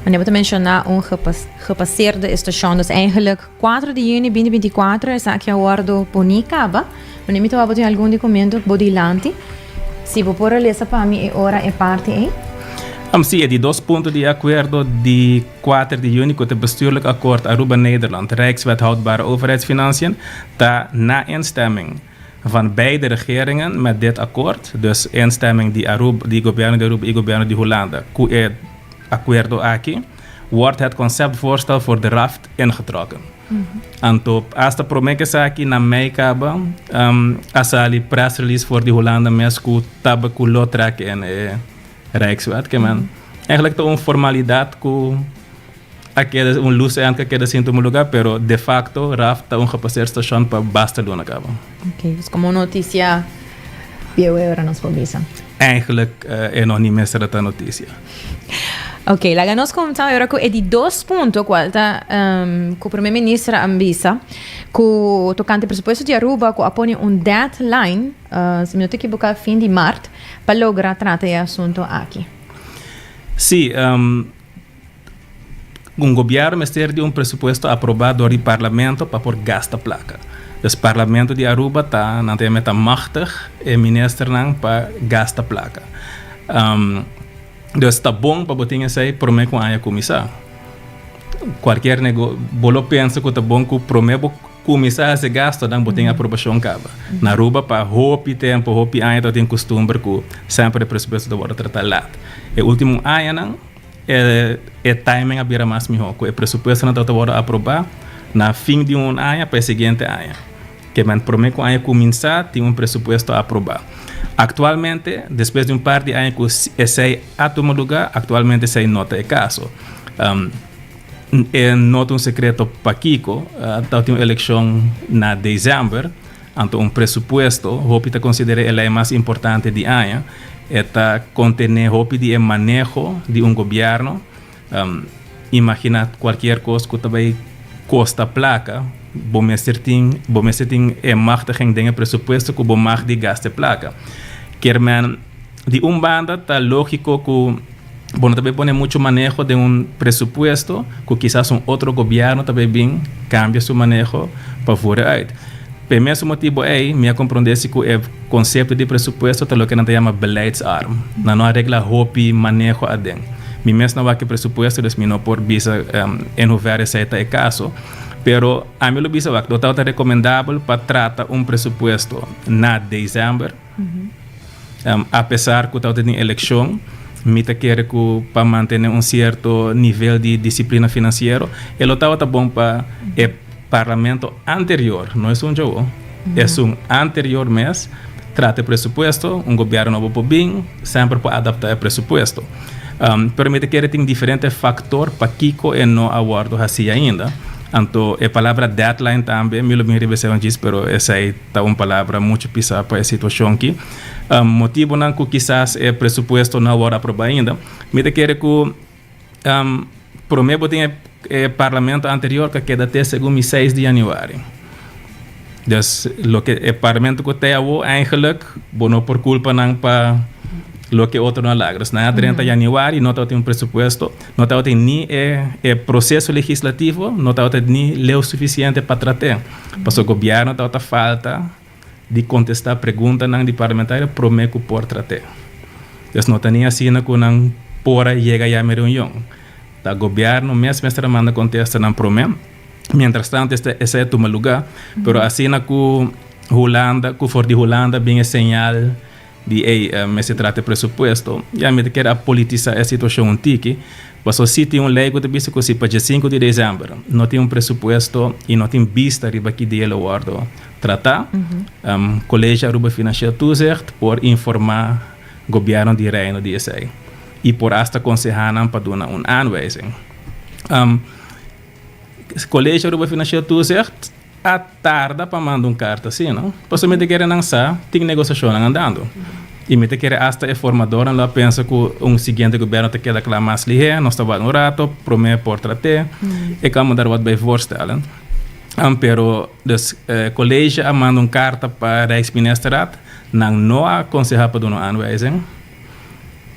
Wanneer bo ta menciona un gepasseerde station, dus eigenlijk 4 di juni 2024 esaki a wordo poni caba. Wanneer mi ta wak bo tin algun documento bo dilanti, si bo por a lesa pa mi e ora e parti ey. Si, e di dos punto di e acuerdo di 4 di juni cu ta Bestuurlijk Akkoord Aruba-Nederland, Rijkswet Houdbare Overheidsfinanciën, ta na instemming van beide regeringen met dit akkoord, dus instemming di Aruba, di gobierno di Aruba y gobierno di Hulanda cu e acuerdo aki, wordt het conceptvoorstel voor de RAFT ingetrokken. Anto hasta prome cu esaki na mei caba a sali press release for di Hulanda mes cu taba cu lo trek in e Rijkswet. Ke men eigenlijk ta un formalidad cu. a keda un loose end ku a keda sin tuma lugá, pero de facto RAFT ta un gepasseerd station pa basta luna kaba. Ok, dus komo un notisia bieu e ora nos por bisa. Eigenlijk e no ni mester a ta notisia. Ok, laga nos kuminsá ora ku e di dos punto kual ta ku Prome Minister a bisa ku tokante presupuesto di Aruba ku a pone un deadline, si mi no ta ekiboká fin di mart, pa logra trata e asunto aki. Sí, Un gobièrnu mester di un presupuesto aprobá dor di parlamento pa por gasta plaka. Dus parlamento di Aruba ta, nan ta yama ta machtig e ministernan pa gasta plaka. Dus ta bon pa bo tin esei promé ku aña kuminsá. Kualkier nego, bo lo pensa ku ta bon ku promé bo kuminsá hasi gastonan bo tin aprobashon kaba. Na Aruba pa hopi tempu, hopi aña ta tin kustumber ku semper e presupuesto ta wòrdu tratá lat. E último añanan. E timing a bira mas mihó ku e presupuestonan tabata wòrdu aprobá na fin di un aña pa e siguiente aña. Ke men promé ku aña kuminsá tin un presupuesto aprobá. Aktualmente, despues di un par di aña ku esei a tuma lugá, aktualmente esei no ta e kaso. E no ta un sekreto pakiko tabatin un elekshon na desèmber. Anto un presupuesto, hopi ta konsider'é e lei mas importante di aña. E ta kontené hopi di e maneho di un gobièrnu. Imaginá kualkier kos ku ta bai kosta plaka, bo mester tin bo mester tin e machtiging den e presupuesto ku bo mag di gasta e plaka. Kier men, di un banda ta lógiko ku bo no ta bai pone muchu maneho den un presupuesto ku kisas un otro gobièrnu ta bai bin kambia su maneho pa vore uit. P'e mesun motibu ei mi a komprondé si ku e konsepto di presupuesto ta loke nan ta yama beleidsarm. Nan no a regla hopi maneho aden. Mi mes no wak e presupuesto dus mi no por bisa en hoeverre esei ta e kaso. Pero ami lo bisa wak, lo tabata rekomendabel pa trata un presupuesto na desèmber. Apesar ku tabata tin elekshon, mi ta kere ku pa mantené un sierto nivel di disiplina finansiero, e lo tabata bon pa e parlamento anterior, no esun djawo, esun anterior mes trata e presupuesto, un gobièrnu nobo por bin, semper por adaptá e presupuesto. Pero mi ta kere tin diferente faktor pakiko e no a wòrdu hasí ainda. Anto e palabra deadline tambe mi lo bin riba esei un djis, pero esei Ta un palabra muchu pisá pa e situashon aki. Motibunan ku kisas e presupuesto no a wòrdu aprobá ainda. Mi ta kere ku promé bo tin e parlamento anterior ku a keda te segun mi seis di yanüari. Dus loke e parlamento ku te awo eigenlijk bo no por kulpa nan pa loke otro no a laga. Dus nan a drenta yanüari no tabatin un presupuesto. No tabatin ni e e proseso legislativo, no tabata ni leu sufisiente pa trat'é. Pasobra gobièrnu tabata falta di kontestá preguntanan di parlamentario promé ku por trat'é. Dus no ta ni asina ku nan por a yega ya mi reunion. Ta gobièrnu mes mester a manda kontestanan promé. Mientras tanto esei a tuma lugá, pero asina ku Hulanda, ku for di Hulanda bin e señal Di ey mester trata e presupuesto. Ya mi ta kere a politisa e situacion un tiki, pasobra si tin un ley cu ta bisa cu si pa dje sinku di december no tin un presupuesto y no tin bista riba ki dia lo wordo trata, College Aruba Financieel Toezicht por informa Gobierno di Reino di esey y por hasta conseha nan pa duna un aanwijzing. College Aruba Financieel Toezicht A tarda pa manda un karta asina, pasobra mi ta kere nan sa tin negosiashonnan andando. I mi ta kere asta e formadornan lo a pensa ku un siguiente gobièrnu ta keda kla mas lihé, nos ta wak un rato promé por trat'é. E kan me dar wat bij voorstellen. Pero dus college a manda un karta pa Rijksministerraad, nan no a konsehá pa duna un aanwijzing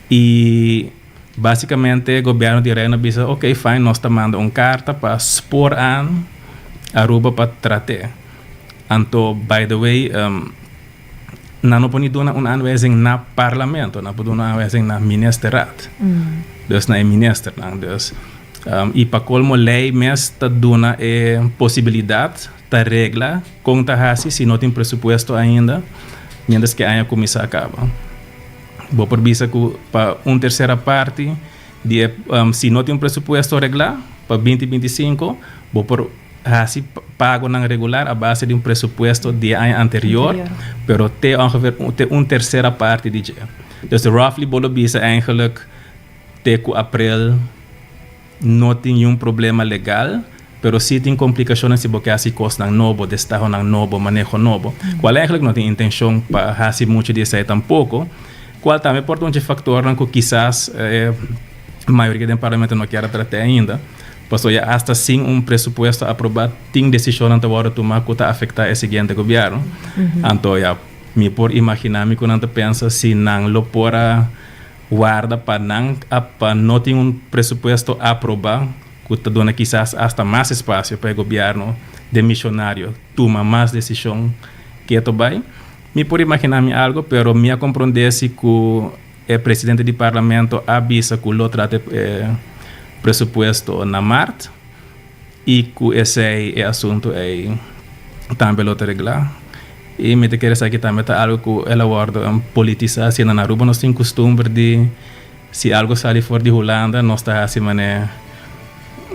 i. Básicamente gobierno di Reino a bisa ok fine nos ta manda un carta pa spoor aan Aruba pa trat'é. Anto by the way nan no por ni duna un aanwijzing na parlamento, nan por duna un aanwijzing na ministerraad. Dus na e ministernan. Dus y pa colmo ley mes ta duna e posibilidad ta regla con ta haci si no tin presupuesto ainda mientras ke aña cuminsa a caba. Bo por bisa ku pa un tersera parti di e si no tin un presupuesto reglá pa binti 25 bo por hasi pagonan regular a base di un presupuesto di e aña anterior, pero te ongeveer te un tersera parti di dje. Dus roughly bo lo bisa eigenlijk te ku aprel. No tin niun problema legal, pero sí tin komplikashonnan si bo ke hasi kosnan nobo, destahonan nobo, maneho nobo, kual eigenlijk no tin intenshon pa hasi muchu di esei tampoko, kual tambe por ta un dje faktornan ku kisas e mayoria den parlamento no kier a trat'é ainda, pasobra ya asta sin un presupuesto aprobá tin desishonnan ta wòrdu tumá ku ta afektá e siguiente gobièrnu. Anto ya mi por imaginá mi ku nan ta pensa si nan lo por a Warda pa nan a pa no tin un presupuesto aproba cu ta duna kisas hasta mas espacio pa e gobierno demisionario tuma mas decision keto bay. Mi por imagina mi algo, pero mi a compronde si cu e presidente di parlamento a bisa cu lo trata e presupuesto na maart y cu esey e asunto ey tambe lo ta regla. Y mi ta kere esaki tambe ta algo cu el a wordo politisa. Siendo na Aruba nos tin custumber di si algo sali for di Hulanda nos ta haci mane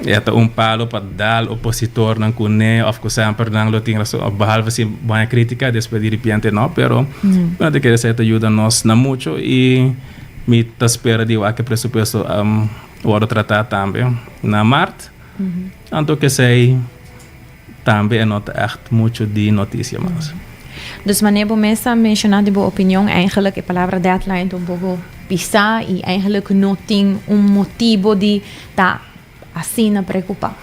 e ta un palo pa dal opositornan cu ne of cu semper nan lo tin razon of behalve si bo haña critica despues di ripiente no pero mi no ta kere esey ta yuda nos na mucho y mi ta spera di wak e presupuesto wordo trata tambe na maart anto kesey Tambe e no ta echt mucho di noticia mas. Dus manera bo mes a menciona di bo opinion eigenlijk e palabra deadline ta un poco pisa y eigenlijk no tin un motibo di ta asina preocupa.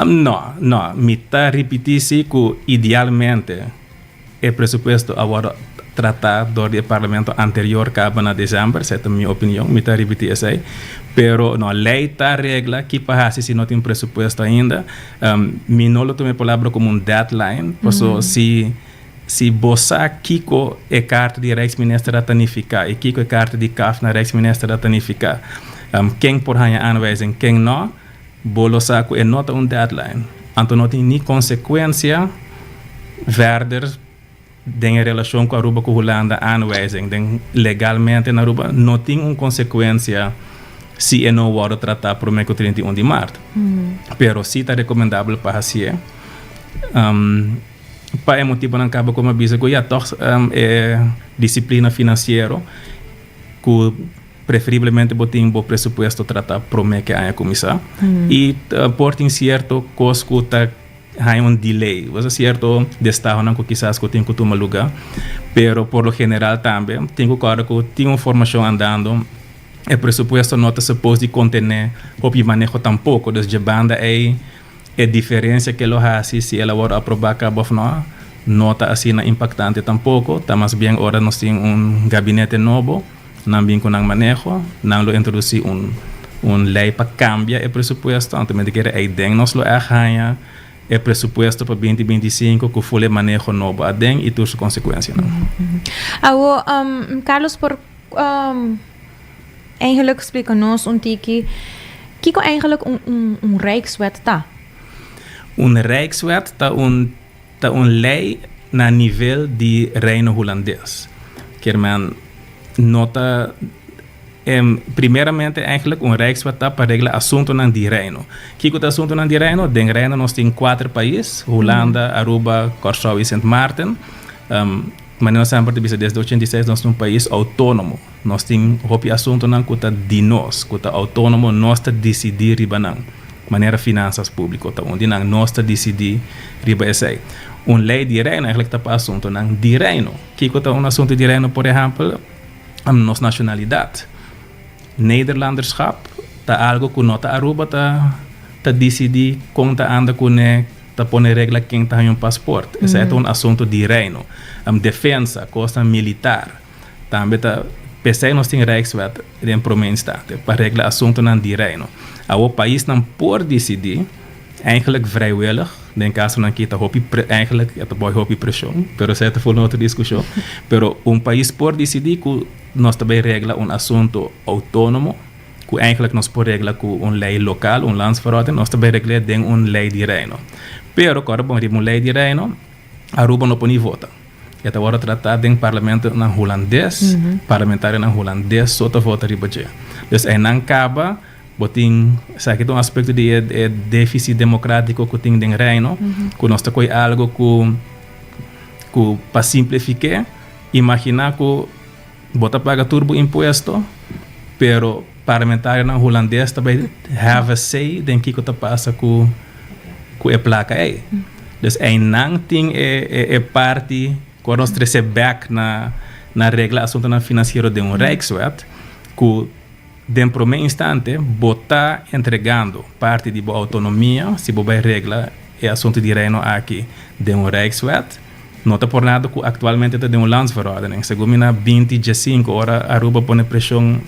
No, no. Mi ta ripiti si cu idealmente E presupuesto a wòrdu tratá dor di e parlamento anterior kaba na desèmber, esei ta mi opinion, mi ta ripití esei. Pero no, lei ta regla ki pa hasi si no tin presupuesto ainda. Mi no lo tuma e palabra komo un deadline, paso si si bo sa kiko e karta di Rijksminister a ta nifiká i kiko e karta di CAF na Rijksminister a ta nifiká, ken por haña aanwijzing, ken no, Bo lo sa ku e no ta un deadline, anto no tin ni konsekuensia verder den e relashon ku Aruba ku Hulanda aanwijzing den legalmente na Aruba no tin un konsekuensia si e no wòrdu tratá promé ku 31 di mart. Pero si ta rekomendabel pa hasié pa e motibunan kaba ku mi a bisa ku ya tòg e disiplina finansiero ku Preferiblemente bo tin bo presupuesto trata prome ke aña kuminsá. I por tin sierto kos ku ta haña un delay, o sea sierto destahonan ku kisas ku tin ku tuma lugá. Pero por lo general tambe tin ku kòrda ku tin un formashon andando, e presupuesto no ta suppose di kontené hopi maneho tampoko. Dus dje banda ei e diferensia ke lo hasi si el a wòrdu aprobá kaba òf nò, no ta asina impaktante tampoko. Ta mas bien ora nos tin un gabinete nobo. Nan bin ku nan maneho, nan lo introdusí un un lei pa kambia e presupuesto, anto mi ta kere eiden nos lo ègt haña e presupuesto pa binti 25 ku ful e maneho nobo aden i tur su konsekuensianan. Awo, Carlos por eigenlijk splika nos un tiki kiko eigenlijk un un un Rijkswet ta? Un Rijkswet ta un Ta un lei na nivel di Reino Hulandes. Kier men no ta primeramente eigenlijk un Rijkswet ta pa regla asuntonan di Reino. Kiko ta asuntonan di Reino? Den Reino nos tin kuater pais, Hulanda, Aruba, Kòrsou i Sint Maarten. Manera nos semper ta bisa desde 86 nos ta un pais outónomo. Nos tin hopi asuntonan ku ta di nos, ku ta outónomo, nos ta disidí riba nan. Manera finansas públiko ta un di nan, nos ta disidí riba esei. Un lei di Reino eigenlijk ta pa asuntonan di Reino. Kiko ta un asunto di Reino? Por ehèmpel, nos nashonalidat. Nederlanderschap ta algo ku no ta Aruba ta ta disidí kon ta anda kuné, ta pone regla ken ta haña un pasport. Esei ta un asunto di Reino. Defensa, kosnan militar. Tambe ta p'esei nos tin Rijkswet den prome instante, pa regla asuntonan di Reino. Awor paisnan por disidí, eigenlijk vrijwillig, den kasonan aki ta hopi eigenlijk e ta boi hopi preshon, pero esei ta for un otro diskushon, pero un pais por disidí ku nos ta bai regla un asunto outónomo, ku eigenlijk nos por regla ku un lei lokal, un landsverordening, nos ta bai regl'é den un lei di Reino. Pero kòrda bon, riba un lei di Reino, Aruba no por ni vota. E ta wòrdu tratá den parlamentonan hulandes, parlamentarionan hulandes so ta vota riba dje. Dus einan kaba bo tin, esaki ta un aspekto di e défisit demokrátiko ku tin den Reino, ku nos ta kohe algu ku ku pa simplifik'é, imaginá ku bo ta paga tur bo impuesto, pero. parlamentarionan hulandes ta bai have a say den kiko ta pasa ku ku e plaka ei. Dus einan tin e e parti ku a nos trese bek na na regla asuntunan finansiero den un Rijkswet ku den promé instante bo ta entregando parti di bo outonomia si bo bai regla e asuntu di Reino aki den un Rijkswet. No ta por nada ku aktualmente ta den un landsverordening. Segun mi na binti diesinku ora Aruba pone preshon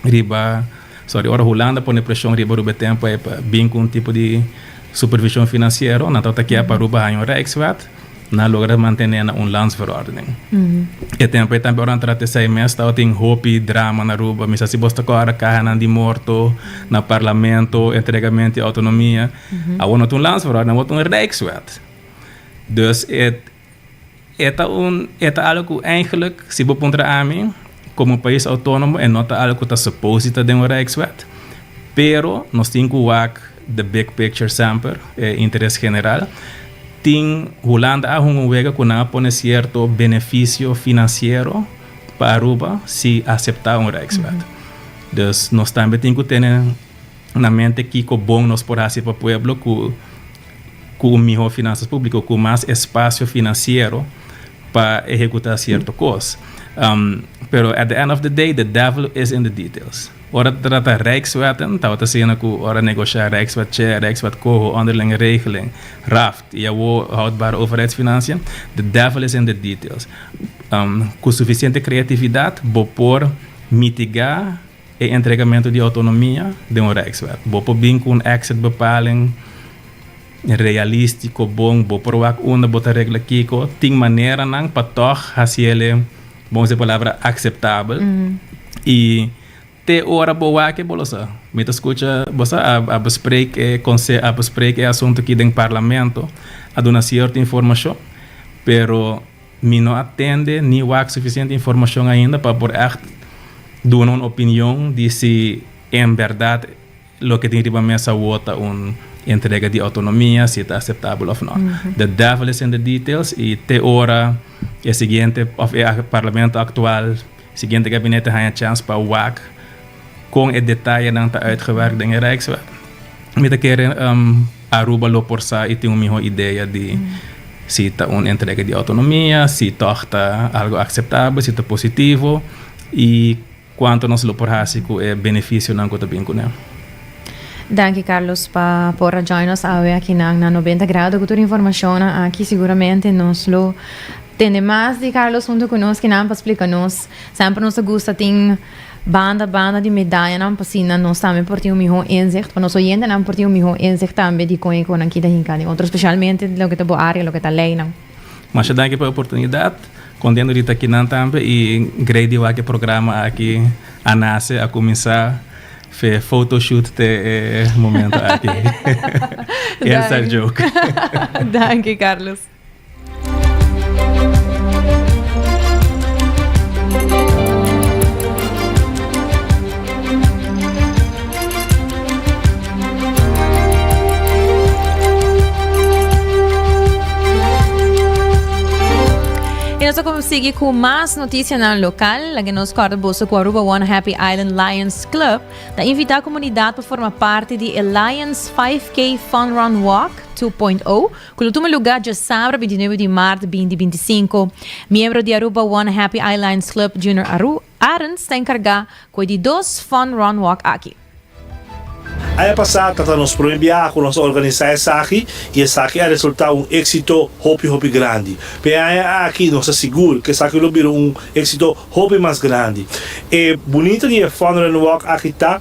riba, sorry, ora Hulanda pone preshon riba Aruba e tempu ei pa bin ku un tipo di supervishon finansiero, nan tabata kier pa Aruba haña un Rijkswet, nan a logra mantené na un landsverordening. E tempu ei tambe ora nan trata esei mes tabatin hopi drama na Aruba. Mi sa si bos ta kòrda kahanan di morto na parlamento, entregamento di outonomia. Awor no ta un landsverordening, awor ta un Rijkswet. Dus e e ta un e ta algo ku eigenlijk si bo puntra ami komo pais outónomo e no ta algo ku ta suppose di ta den un rijkswet pero nos tin ku wak the big picture semper e interes general tin Hulanda a hunga un wega ku nan a pone sierto benefisio finansiero pa Aruba si aseptá un rijkswet dus nos tambe tin ku tene na mente kiko bon nos por hasi pa pueblo ku ku un mihó finansas públiko, ku mas espasio finansiero pa ehekutá sierto kos. Pero at the end of the day, the devil is in the details. Ora ta trata Rijkswetten, tabata asina ku ora negoshá Rijkswet Che, Rijkswet Coho, Onderlinge Regeling, Raft i awor Houdbare Overheidsfinanciën, the devil is in the details. Ku sufisiente kreatividat bo por mitigá E entregamentu di outonomia den un Rijkswet. Bo por bin ku un exitbepaling realístiko, bon, bo por wak unda bo ta regla kiko. Tin maneranan pa tòg hasiel, bon usa e palabra, akseptabel. I te ora bo wak e bo lo sa. Mi ta skucha, bo sa, a a bespreek e konse a bespreek e asuntu aki den parlamento, a duna sierto informashon, pero Mi no a tende ni wak sufisiente informashon ainda pa por ègt duna un opinion di si en bèrdat loke tin riba mesa awor ta un entrega di outonomia, si ta aseptabel òf no. The devil is in the details i te ora e siguiente òf e parlamento aktual, siguiente gabinete haña chèns pa wak kon e detayenan ta uitgewerkt den e Rijkswet, mi ta kere Aruba lo por sa i tin un mihó idea di si ta un entrega di outonomia, si tòg ta algu akseptabel, si ta positivo i kuantu nos lo por hasi ku e benefisionan ku ta bin kuné. Danki Carlos pa por a join nos awe akinan na 90 Grado ku tur informashonnan aki. Siguramente nos lo tende mas di Carlos huntu ku nos kinan pa splika nos. Semper nos ta gusta tin Banda banda di medayanan pa asina nos tambe por tin un mihó inzicht, pa nos oyentenan por tin un mihó inzicht tambe di kon e konan kita hinká den otro, spesialmente loke ta bo área, loke ta leinan. Masha danki pa e oportunidat. Kontento di ta akinan tambe i grei di wak e programa aki a nase, a kuminsá fe photoshoot te e momento aki. Inside joke. Danki Carlos. Y nos ta sigui cu mas noticianan local. Laga nos corda boso cu Aruba One Happy Island Lions Club ta invita comunidad pa forma parti di e Lions 5K Fun Run Walk 2.0 Ku lo tuma lugá djasabra 29 di mart 2025. Miembro di Aruba One Happy Eye Lions Club Junior Aru Arends ta enkargá ku e di dos Fun Run Walk aki. Aña pasá tabata nos promé biaha ku nos a organisá esaki i esaki a resultá un éksito hopi hopi grandi. P'e aña aki nos ta sigur ku esaki lo bira un éksito hopi mas grandi. E bunita di e Fun Run Walk aki ta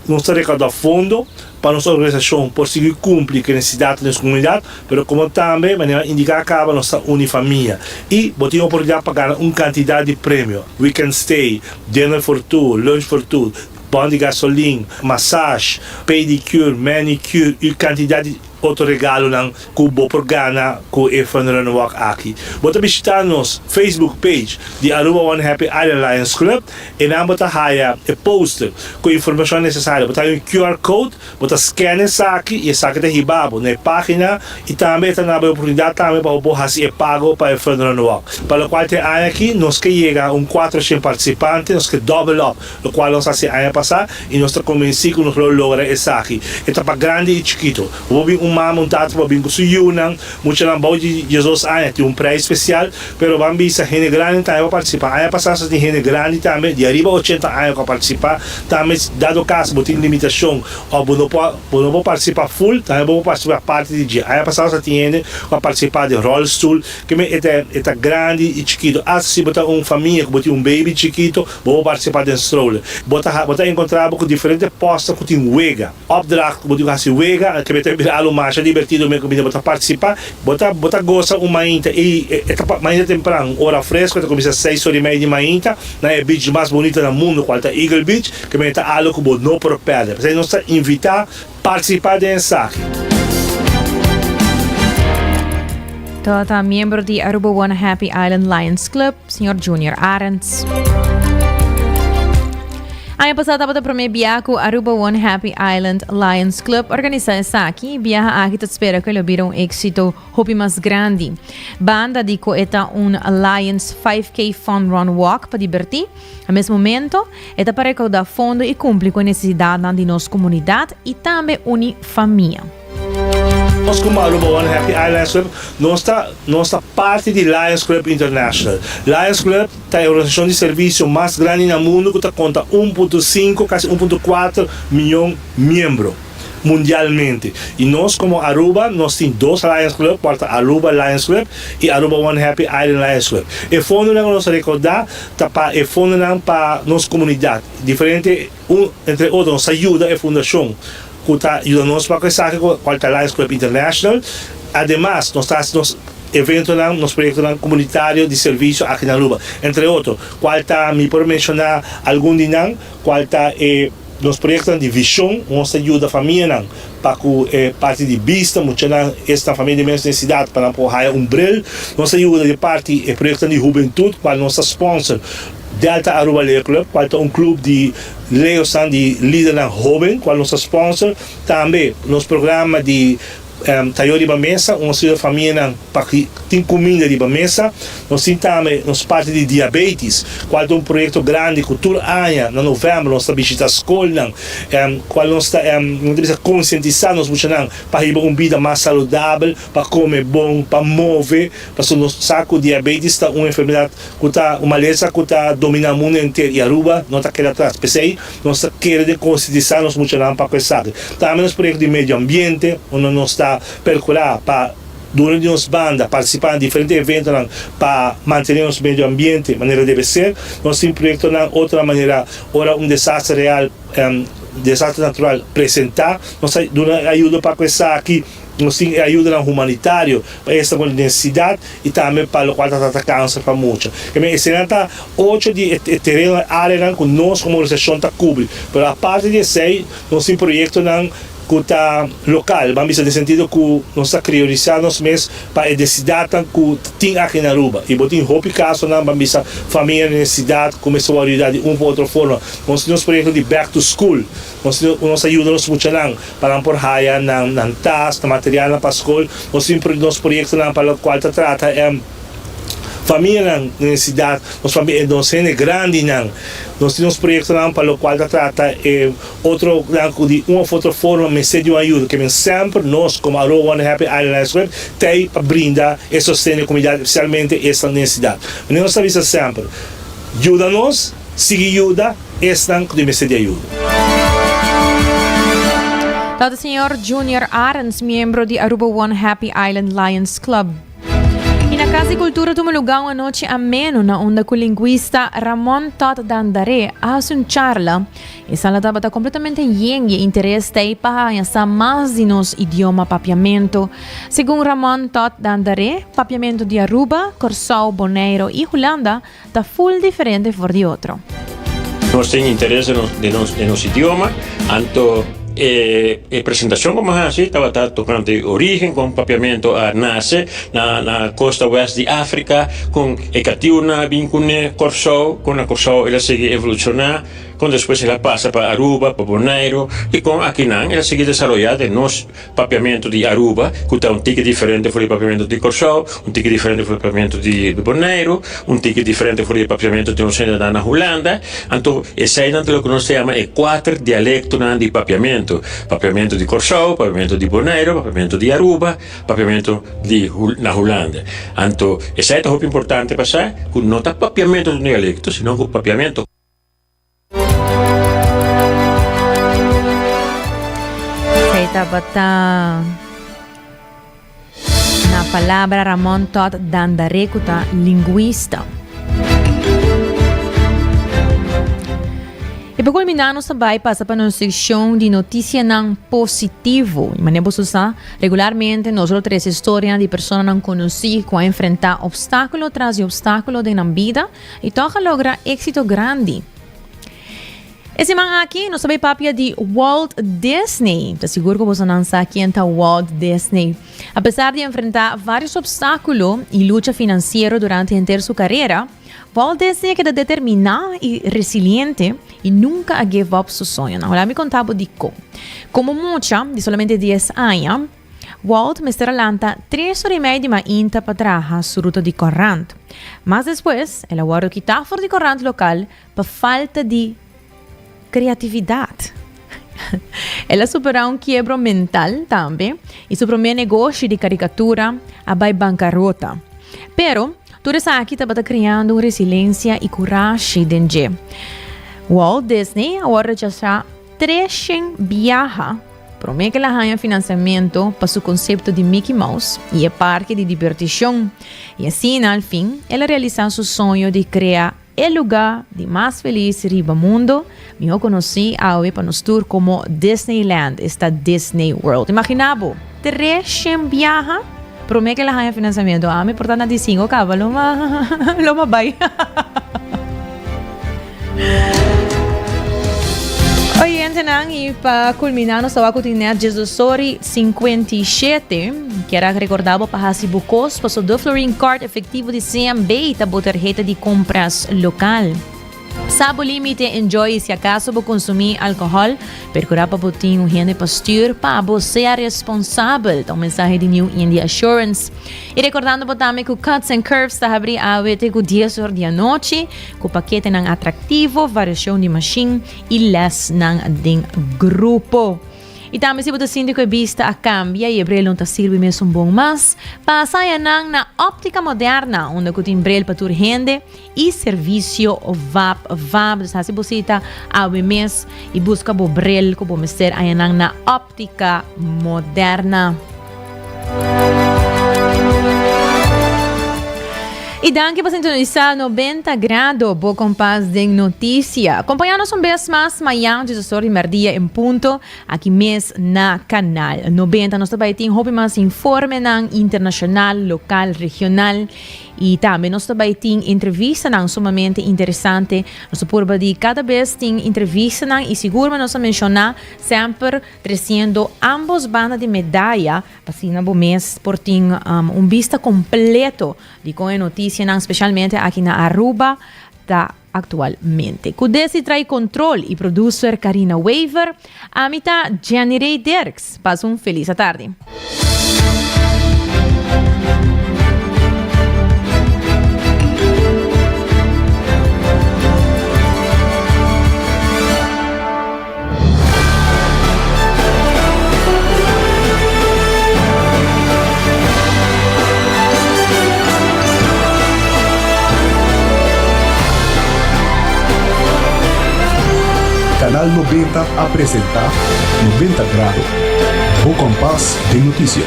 nos ta rekaudá fondo pa nos organisashon por sigui kumpli ku e nesesidat di nos komunidat, pero komo tambe, manera indiká kaba, nos ta uni famia i bo tin oportunidat pa gana un kantidat di premio, weekend stay, dinner for two, lunch for two, bon di gasolin, massage, pedicure, manicure i kantidat di. Otro regalonan ku bo por gana ku e Fun Run Walk aki. Bo ta bishita nos Facebook page di Aruba One Happy Island Lions Club e nan bo ta haya e poster ku informashon nesesario. Bo ta haya un QR code, bo ta scan esaki i esaki ta hiba bo na e pagina i tambe e ta na bo e oportunidat tambe pa bo por hasi e pago pa e Fun Run Walk. Pa lokual te aña aki nos ke yega un 400 partisipante, nos ke double up. Locual nos haci aña pasa y nos ta convenci cu nos lo logra esaki. E ta pa grandi y chikito. Bo por bin un mama, un tata por bin cu su yiunan, muchanan bou di diesdos aña tin un prijs special, pero ban bisa hende grandi tambe por participa. Aña pasa sa tin hende grandi tambe di ariba ochenta aña cu a participa. Tambe dado caso bo tin limitacion of bo no por bo no por participa full, tambe bo por participa parti di dje. Aña pasa sa tin hende cu a participa den rolstoel. Keme e ta e ta grandi y chikito. Asta si bo ta un famia cu bo tin un baby chikito, Bo por partisipá den stroller. Bo ta bo ta enkontrá bo ku diferente posta ku tin wega. Opdracht ku bo tin ku hasi wega, ke ta bira algu masha dibertido men ku bini bo ta partisipá. Bo ta bo ta gosa un mainta i e ta mainta tempran, un ora fresku, e ta kuminsá seis ora i mei di mainta na e beach mas bunita na mundu kual ta Eagle Beach, ke men ta algu ku bo no por pèrdè. P'esei nos ta invitá partisipá den esaki. Tata miembro di Aruba One Happy Island Lions Club, Señor Junior Arends. Aña pasá tabata promé bia ku Aruba One Happy Island Lions Club organisá esaki. Biaha aki ta spera ku e lo bira un éksito hopi mas grandi. Banda di ku e ta un Lions 5K Fun Run Walk pa dibertí, na mes momento e ta pa rekoudá fondo i kumpli ku e nesesidatnan di nos komunidat i tambe uni famia. Nos como Aruba One Happy Island Lions Club nos ta nos ta parti di Lions Club International. Lions Club ta e organisacion di servicio mas grandi na mundo cu ta conta 1.5 casi 1.4 miyon miembro mundialmente. Y nos como Aruba nos tin dos Lions Club cual ta Aruba Lions Club y Aruba One Happy Island Lions Club. E fondonan cu nos ta recauda ta pa e fondonan pa nos comunidad diferente un entre otro nos ta yuda e fundacion ku ta yuda nos pa ku esaki ku kual ta Lions Club International. Ademas nos ta hasi nos eventonan, nos proyektonan komunitario di servisio aki na Aruba. Entre otro, kual ta, mi por menshoná algun di nan, kual ta e nos proyektonan di vishon, nos ta yuda famianan pa ku e parti di bista, muchanan esnan famia di menos nesesidat pa nan por haya un bril. Nos ta yuda di parti e proyektonan di hubentut kual nos ta sponsor Delta Aruba Leo Club, cual ta un club di leosnan di lidernan hoben, cual nos ta sponsor. Tambe nos programa di tayo riba mesa, un auxilio famianan pa ki tin cuminda riba mesa. Nos tin tambe nos parti di diabetes, cual ta un proyecto grandi cu tur aña na november nos ta bishita scolnan, cual nos ta nos ta bisa concientisa nos muchanan pa hiba un bida mas saludabel, pa come bon, pa move, pasobra nos sa cu diabetes ta un enfermedad ku ta un malesa ku ta dominá mundu henter i Aruba no ta keda atras. P'esei nos ta kere den konsientisá nos muchanan pa ku esaki. Tambe nos proyekto di medio ambiente unda nos ta perkurá pa duna di nos banda partisipá na diferente eventonan pa mantené nos medio ambiente manera debe ser. Nos tin proyektonan otronan manera ora un desastre real, desastre natural presentá nos ta duna ayudo pa ku esaki. Nos tin e ayudanan humanitario pa esnan ku nesesidat i tambe pa lokual ta trata kanser pa mucha. Keme esenan ta ocho di e terenonan, areanan ku nos komo organisashon ta kubri. Pero aparte di esei nos tin proyektonan ku ta lokal, ban bisa den sentido ku nos ta priorisá nos mes pa e nesesidatnan ku tin aki na Aruba. I bo tin hopi kasonan, ban bisa famia den nesesidat ku mester wòrdu yuda di un of otro forma. Nos tin nos proyekto di back to school. Nos nos a yuda nos muchanan pa nan por haya nan nan tas, nan materialnan pa skol. Nos tin nos proyektonan pa lokual ta trata e famianan den e siudat, nos famia nos hende grandinan. Nos tin nos proyektonan pa lokual ta trata e otronan ku di un òf otro forma mester di un ayuda. Ke men semper nos komo Aruba One Happy Island Lions Club ta ei pa brinda e sosten di komunidat, espesialmente esnan den e siudat. Manera nos ta bisa semper, yuda nos, sigui yuda. Esnan ku tin mester di ayuda. Tata señor Junior Arends, miembro di Aruba One Happy Island Lions Club. Y na Cas di Cultura tuma lugar un anochi ameno na unda cu linguista Ramon Todd Dandaré a haci un charla. E sala tabata completamente yen y e interes ta ey pa haña sa mas di nos idioma Papiamento. Segun Ramon Todd Dandaré, Papiamento di Aruba, Corsou, Boneiro y Hulanda ta full diferente for di otro. Nos tin interes den nos den nos idioma, anto E e presentacion cu mi a haci tabata tocante origen con papiamento a nace na na costa west di Africa, con e catiunan a bin cune Corsou, con na Corsou el a sigui evoluciona, con despues el a pasa pa Aruba, pa Boneiru y con akinan el a sigui desaroya den nos Papiamentu di Aruba, ku ta un tiki diferente for di papiamentu di Kòrsou, un tiki diferente for di papiamentu di Boneiru, un tiki diferente for di papiamentu di nos hendenan na Hulanda. Anto eseinan ta loke nos ta yama e kuater dialektonan di papiamentu, papiamentu di Kòrsou, papiamentu di Boneiru, papiamentu di Aruba, papiamentu di na Hulanda. Anto esei ta hopi importante pa sa ku no ta papiamentu ta un dialekto, sino ku papiamentu. Esei tabata na palabra Ramon Todd Dandaré ku ta lingwista. E pa kulminá nos ta bai pasa pa nos sekshon di notisianan positivo. I manera boso sa, regularmente nos lo trese storianan di personanan konosí ku a enfrentá opstákulo tras di opstákulo den nan bida I tòg a logra éksito grandi. E siman aki nos ta bai papia di Walt Disney. Ta sigur ku bosonan sa ken ta Walt Disney. Apesar di enfrentá vários opstákulo i lucha finansiero durante henter su karera, Walt Disney a keda determiná i resiliente i nunka a give up su soñonan. Hola mi konta bo dikon. Komo mucha di solamente dies aña, Walt mester a lanta tres ora i mei di mainta pa traha su ruta di korant. Mas despues, el a wòrdu kitá for di korant lokal pa falta di kreatividat. El a superá un kiebro mental tambe i su promé negoshi di karikatura a bai bankarota. Pero, tur esaki tabata kreando un resilensia i kurashi den dje. Walt Disney a wòrdu rechasá Treshen biaha promé ku el a haña finansiamentu pa su konsepto di Mickey Mouse i e parke di dibertishon, i asina al fin el a realisá su soño di krea e lugá di mas felis riba mundu, mihó konosí awe pa nos tur komo Disneyland, esta Disney World. Imaginá bo, treshen biaha promé ku el a haña finansiamentu. Ami por ta na di sinku kaba lo ma bai. Oyentenan, y pa culmina nos tawa cu tin net djesdosori 57. Kier a recorda bo pa haci bo cos paso de Florin Card efectivo di CMB ta bo tarheta di compras local. Sa bo limite, enjoy y si acaso bo consumi alcohol, percura pa bo tin un hende pa stuur pa bo sea responsabel. Ta un mensahe di New India Assurance. Y recordando bo tambe cu Cuts and Curves ta habri awe te cu dies or di anochi. Ku paketenan atraktivo, variashon di mashin i lèsnan den grupo. I tambe si bo ta sinti ku e bista a kambia i e bril no ta sirbi mesun bon mas, pasa haña nan na Óptica Moderna, unda ku tin bril pa tur hende i servisio vap vap. Dus hasi bo sita awe mes i buska bo bril ku bo mester haña nan na Óptica Moderna. I danki pa sintonisa 90 Grado, bo kompas den notisia. Kompaña nos un bes mas mañan djesesor di merdia en punto aki mes na Kanal 90. Nos ta bai tin hopi mas informenan internashonal, lokal, regional i tambe nos ta bai tin entrevistanan sumamente interesante. Nos ta purba di kada bes tin entrevistanan i sigur nos a menshoná semper Treciendo ambos banda di medaya pa asina bo mes por tin un bista completo di con e noticianan specialmente aki na Aruba ta actualmente. Cu Desi trae control y producer Carina Wever, ami ta Jenny Ray Dirks. Pasa un feliz atardi. Canal 90 a presenta 90 Grado, bo kompas den notisia.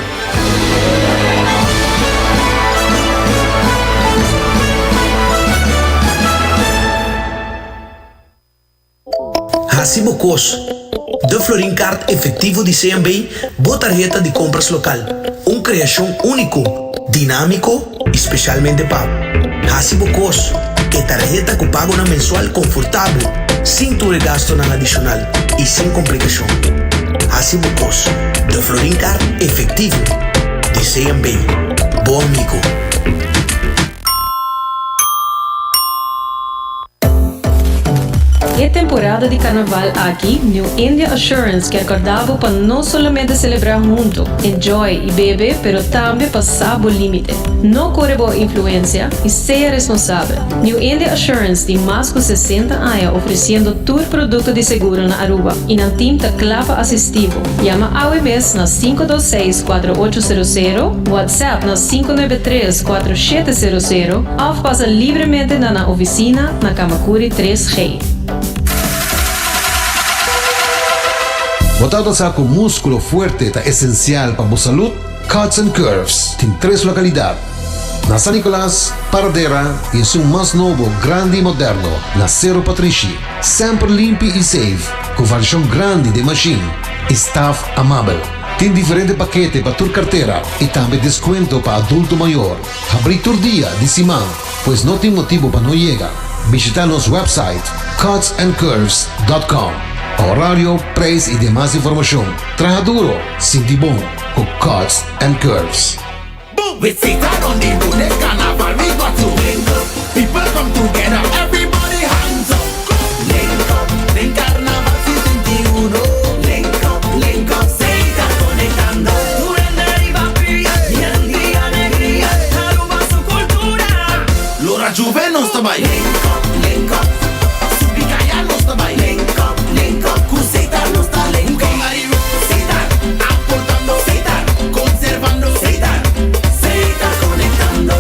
Hasi bo kos. De Florin Card efectivo di CMB, bo tarheta di compras local. Un creacion unico, dinamico y specialmente pa bo. Hasi bo kos. E tarheta cu pagonan mensual confortabel, sin tur e gastonan adicional y sin complicacion. Hasi bo kos. De Florin Card efectivo di CMB. Bo amigo. E temporada di carnaval aki, New India Assurance kier corda bo pa no solamente celebra hunto, enjoy y bebe, pero tambe pa sa bo limite. No core bo influencia y sea responsabel. New India Assurance tin mas cu 60 aña ofreciendo tur producto di seguro na Aruba y nan team ta cla pa asisti bo. Yama awe mes na 526 4800, WhatsApp na 593 4700 of pasa libremente na nan oficina na Camacuri 3G. Bo tabata sa cu musculo fuerte ta esencial pa bo salud? Cuts and Curves tin tres localidad, na San Nicolas, Paradera y esun mas nobo, grandi y moderno, na Cerro Patrishi. Semper limpi y safe, cu variacion grandi den machine y staff amabel. Tin diferente pakete pa tur cartera y tambe descuento pa adulto mayor. Habri tur dia di siman, pues no tin motibo pa no yega. Bishita nos website cutsandcurves.com pa horario, prijs y demas informacion. Traha duro, sinti bon cu Cuts and Curves. With Satan on the road, this carnival we got to link up. People come together, everybody hands up. Link up, den carnaval 61. Link up, link up, Setar conectando. Tur hende riba pia, yen di alegria. Aruba su cultura. Lora Juve nos ta bay. Link up, link up, subi caya nos ta bay. Link up, link up, cu Setar nos ta link up. Setar, aportando. Setar, conservando. Setar, Setar conectando.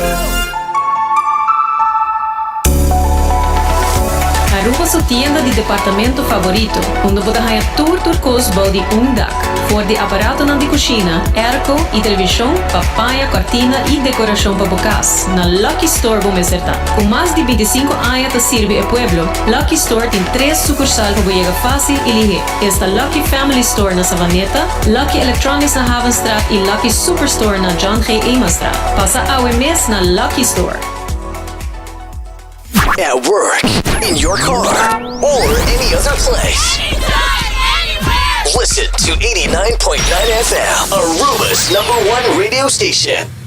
Aruba su tienda di departamento favorito, unda bo ta haña tur tur cos bou di un dak. For di aparatonan di cushina, airco y television pa paña, cortina y decoracion pa bo cas, na Lucky Store bo mester ta. Cu mas di binticinco aña ta sirbi e pueblo, Lucky Store tin tres sucursal pa bo yega facil y lihe. Esta Lucky Family Store na Savaneta, Lucky Electronics na Havenstraat y Lucky Superstore na John G. Emanstraat. Pasa awe mes na Lucky Store. At work, in your car, or any other place. Listen to 89.9 FM, Aruba's number one radio station.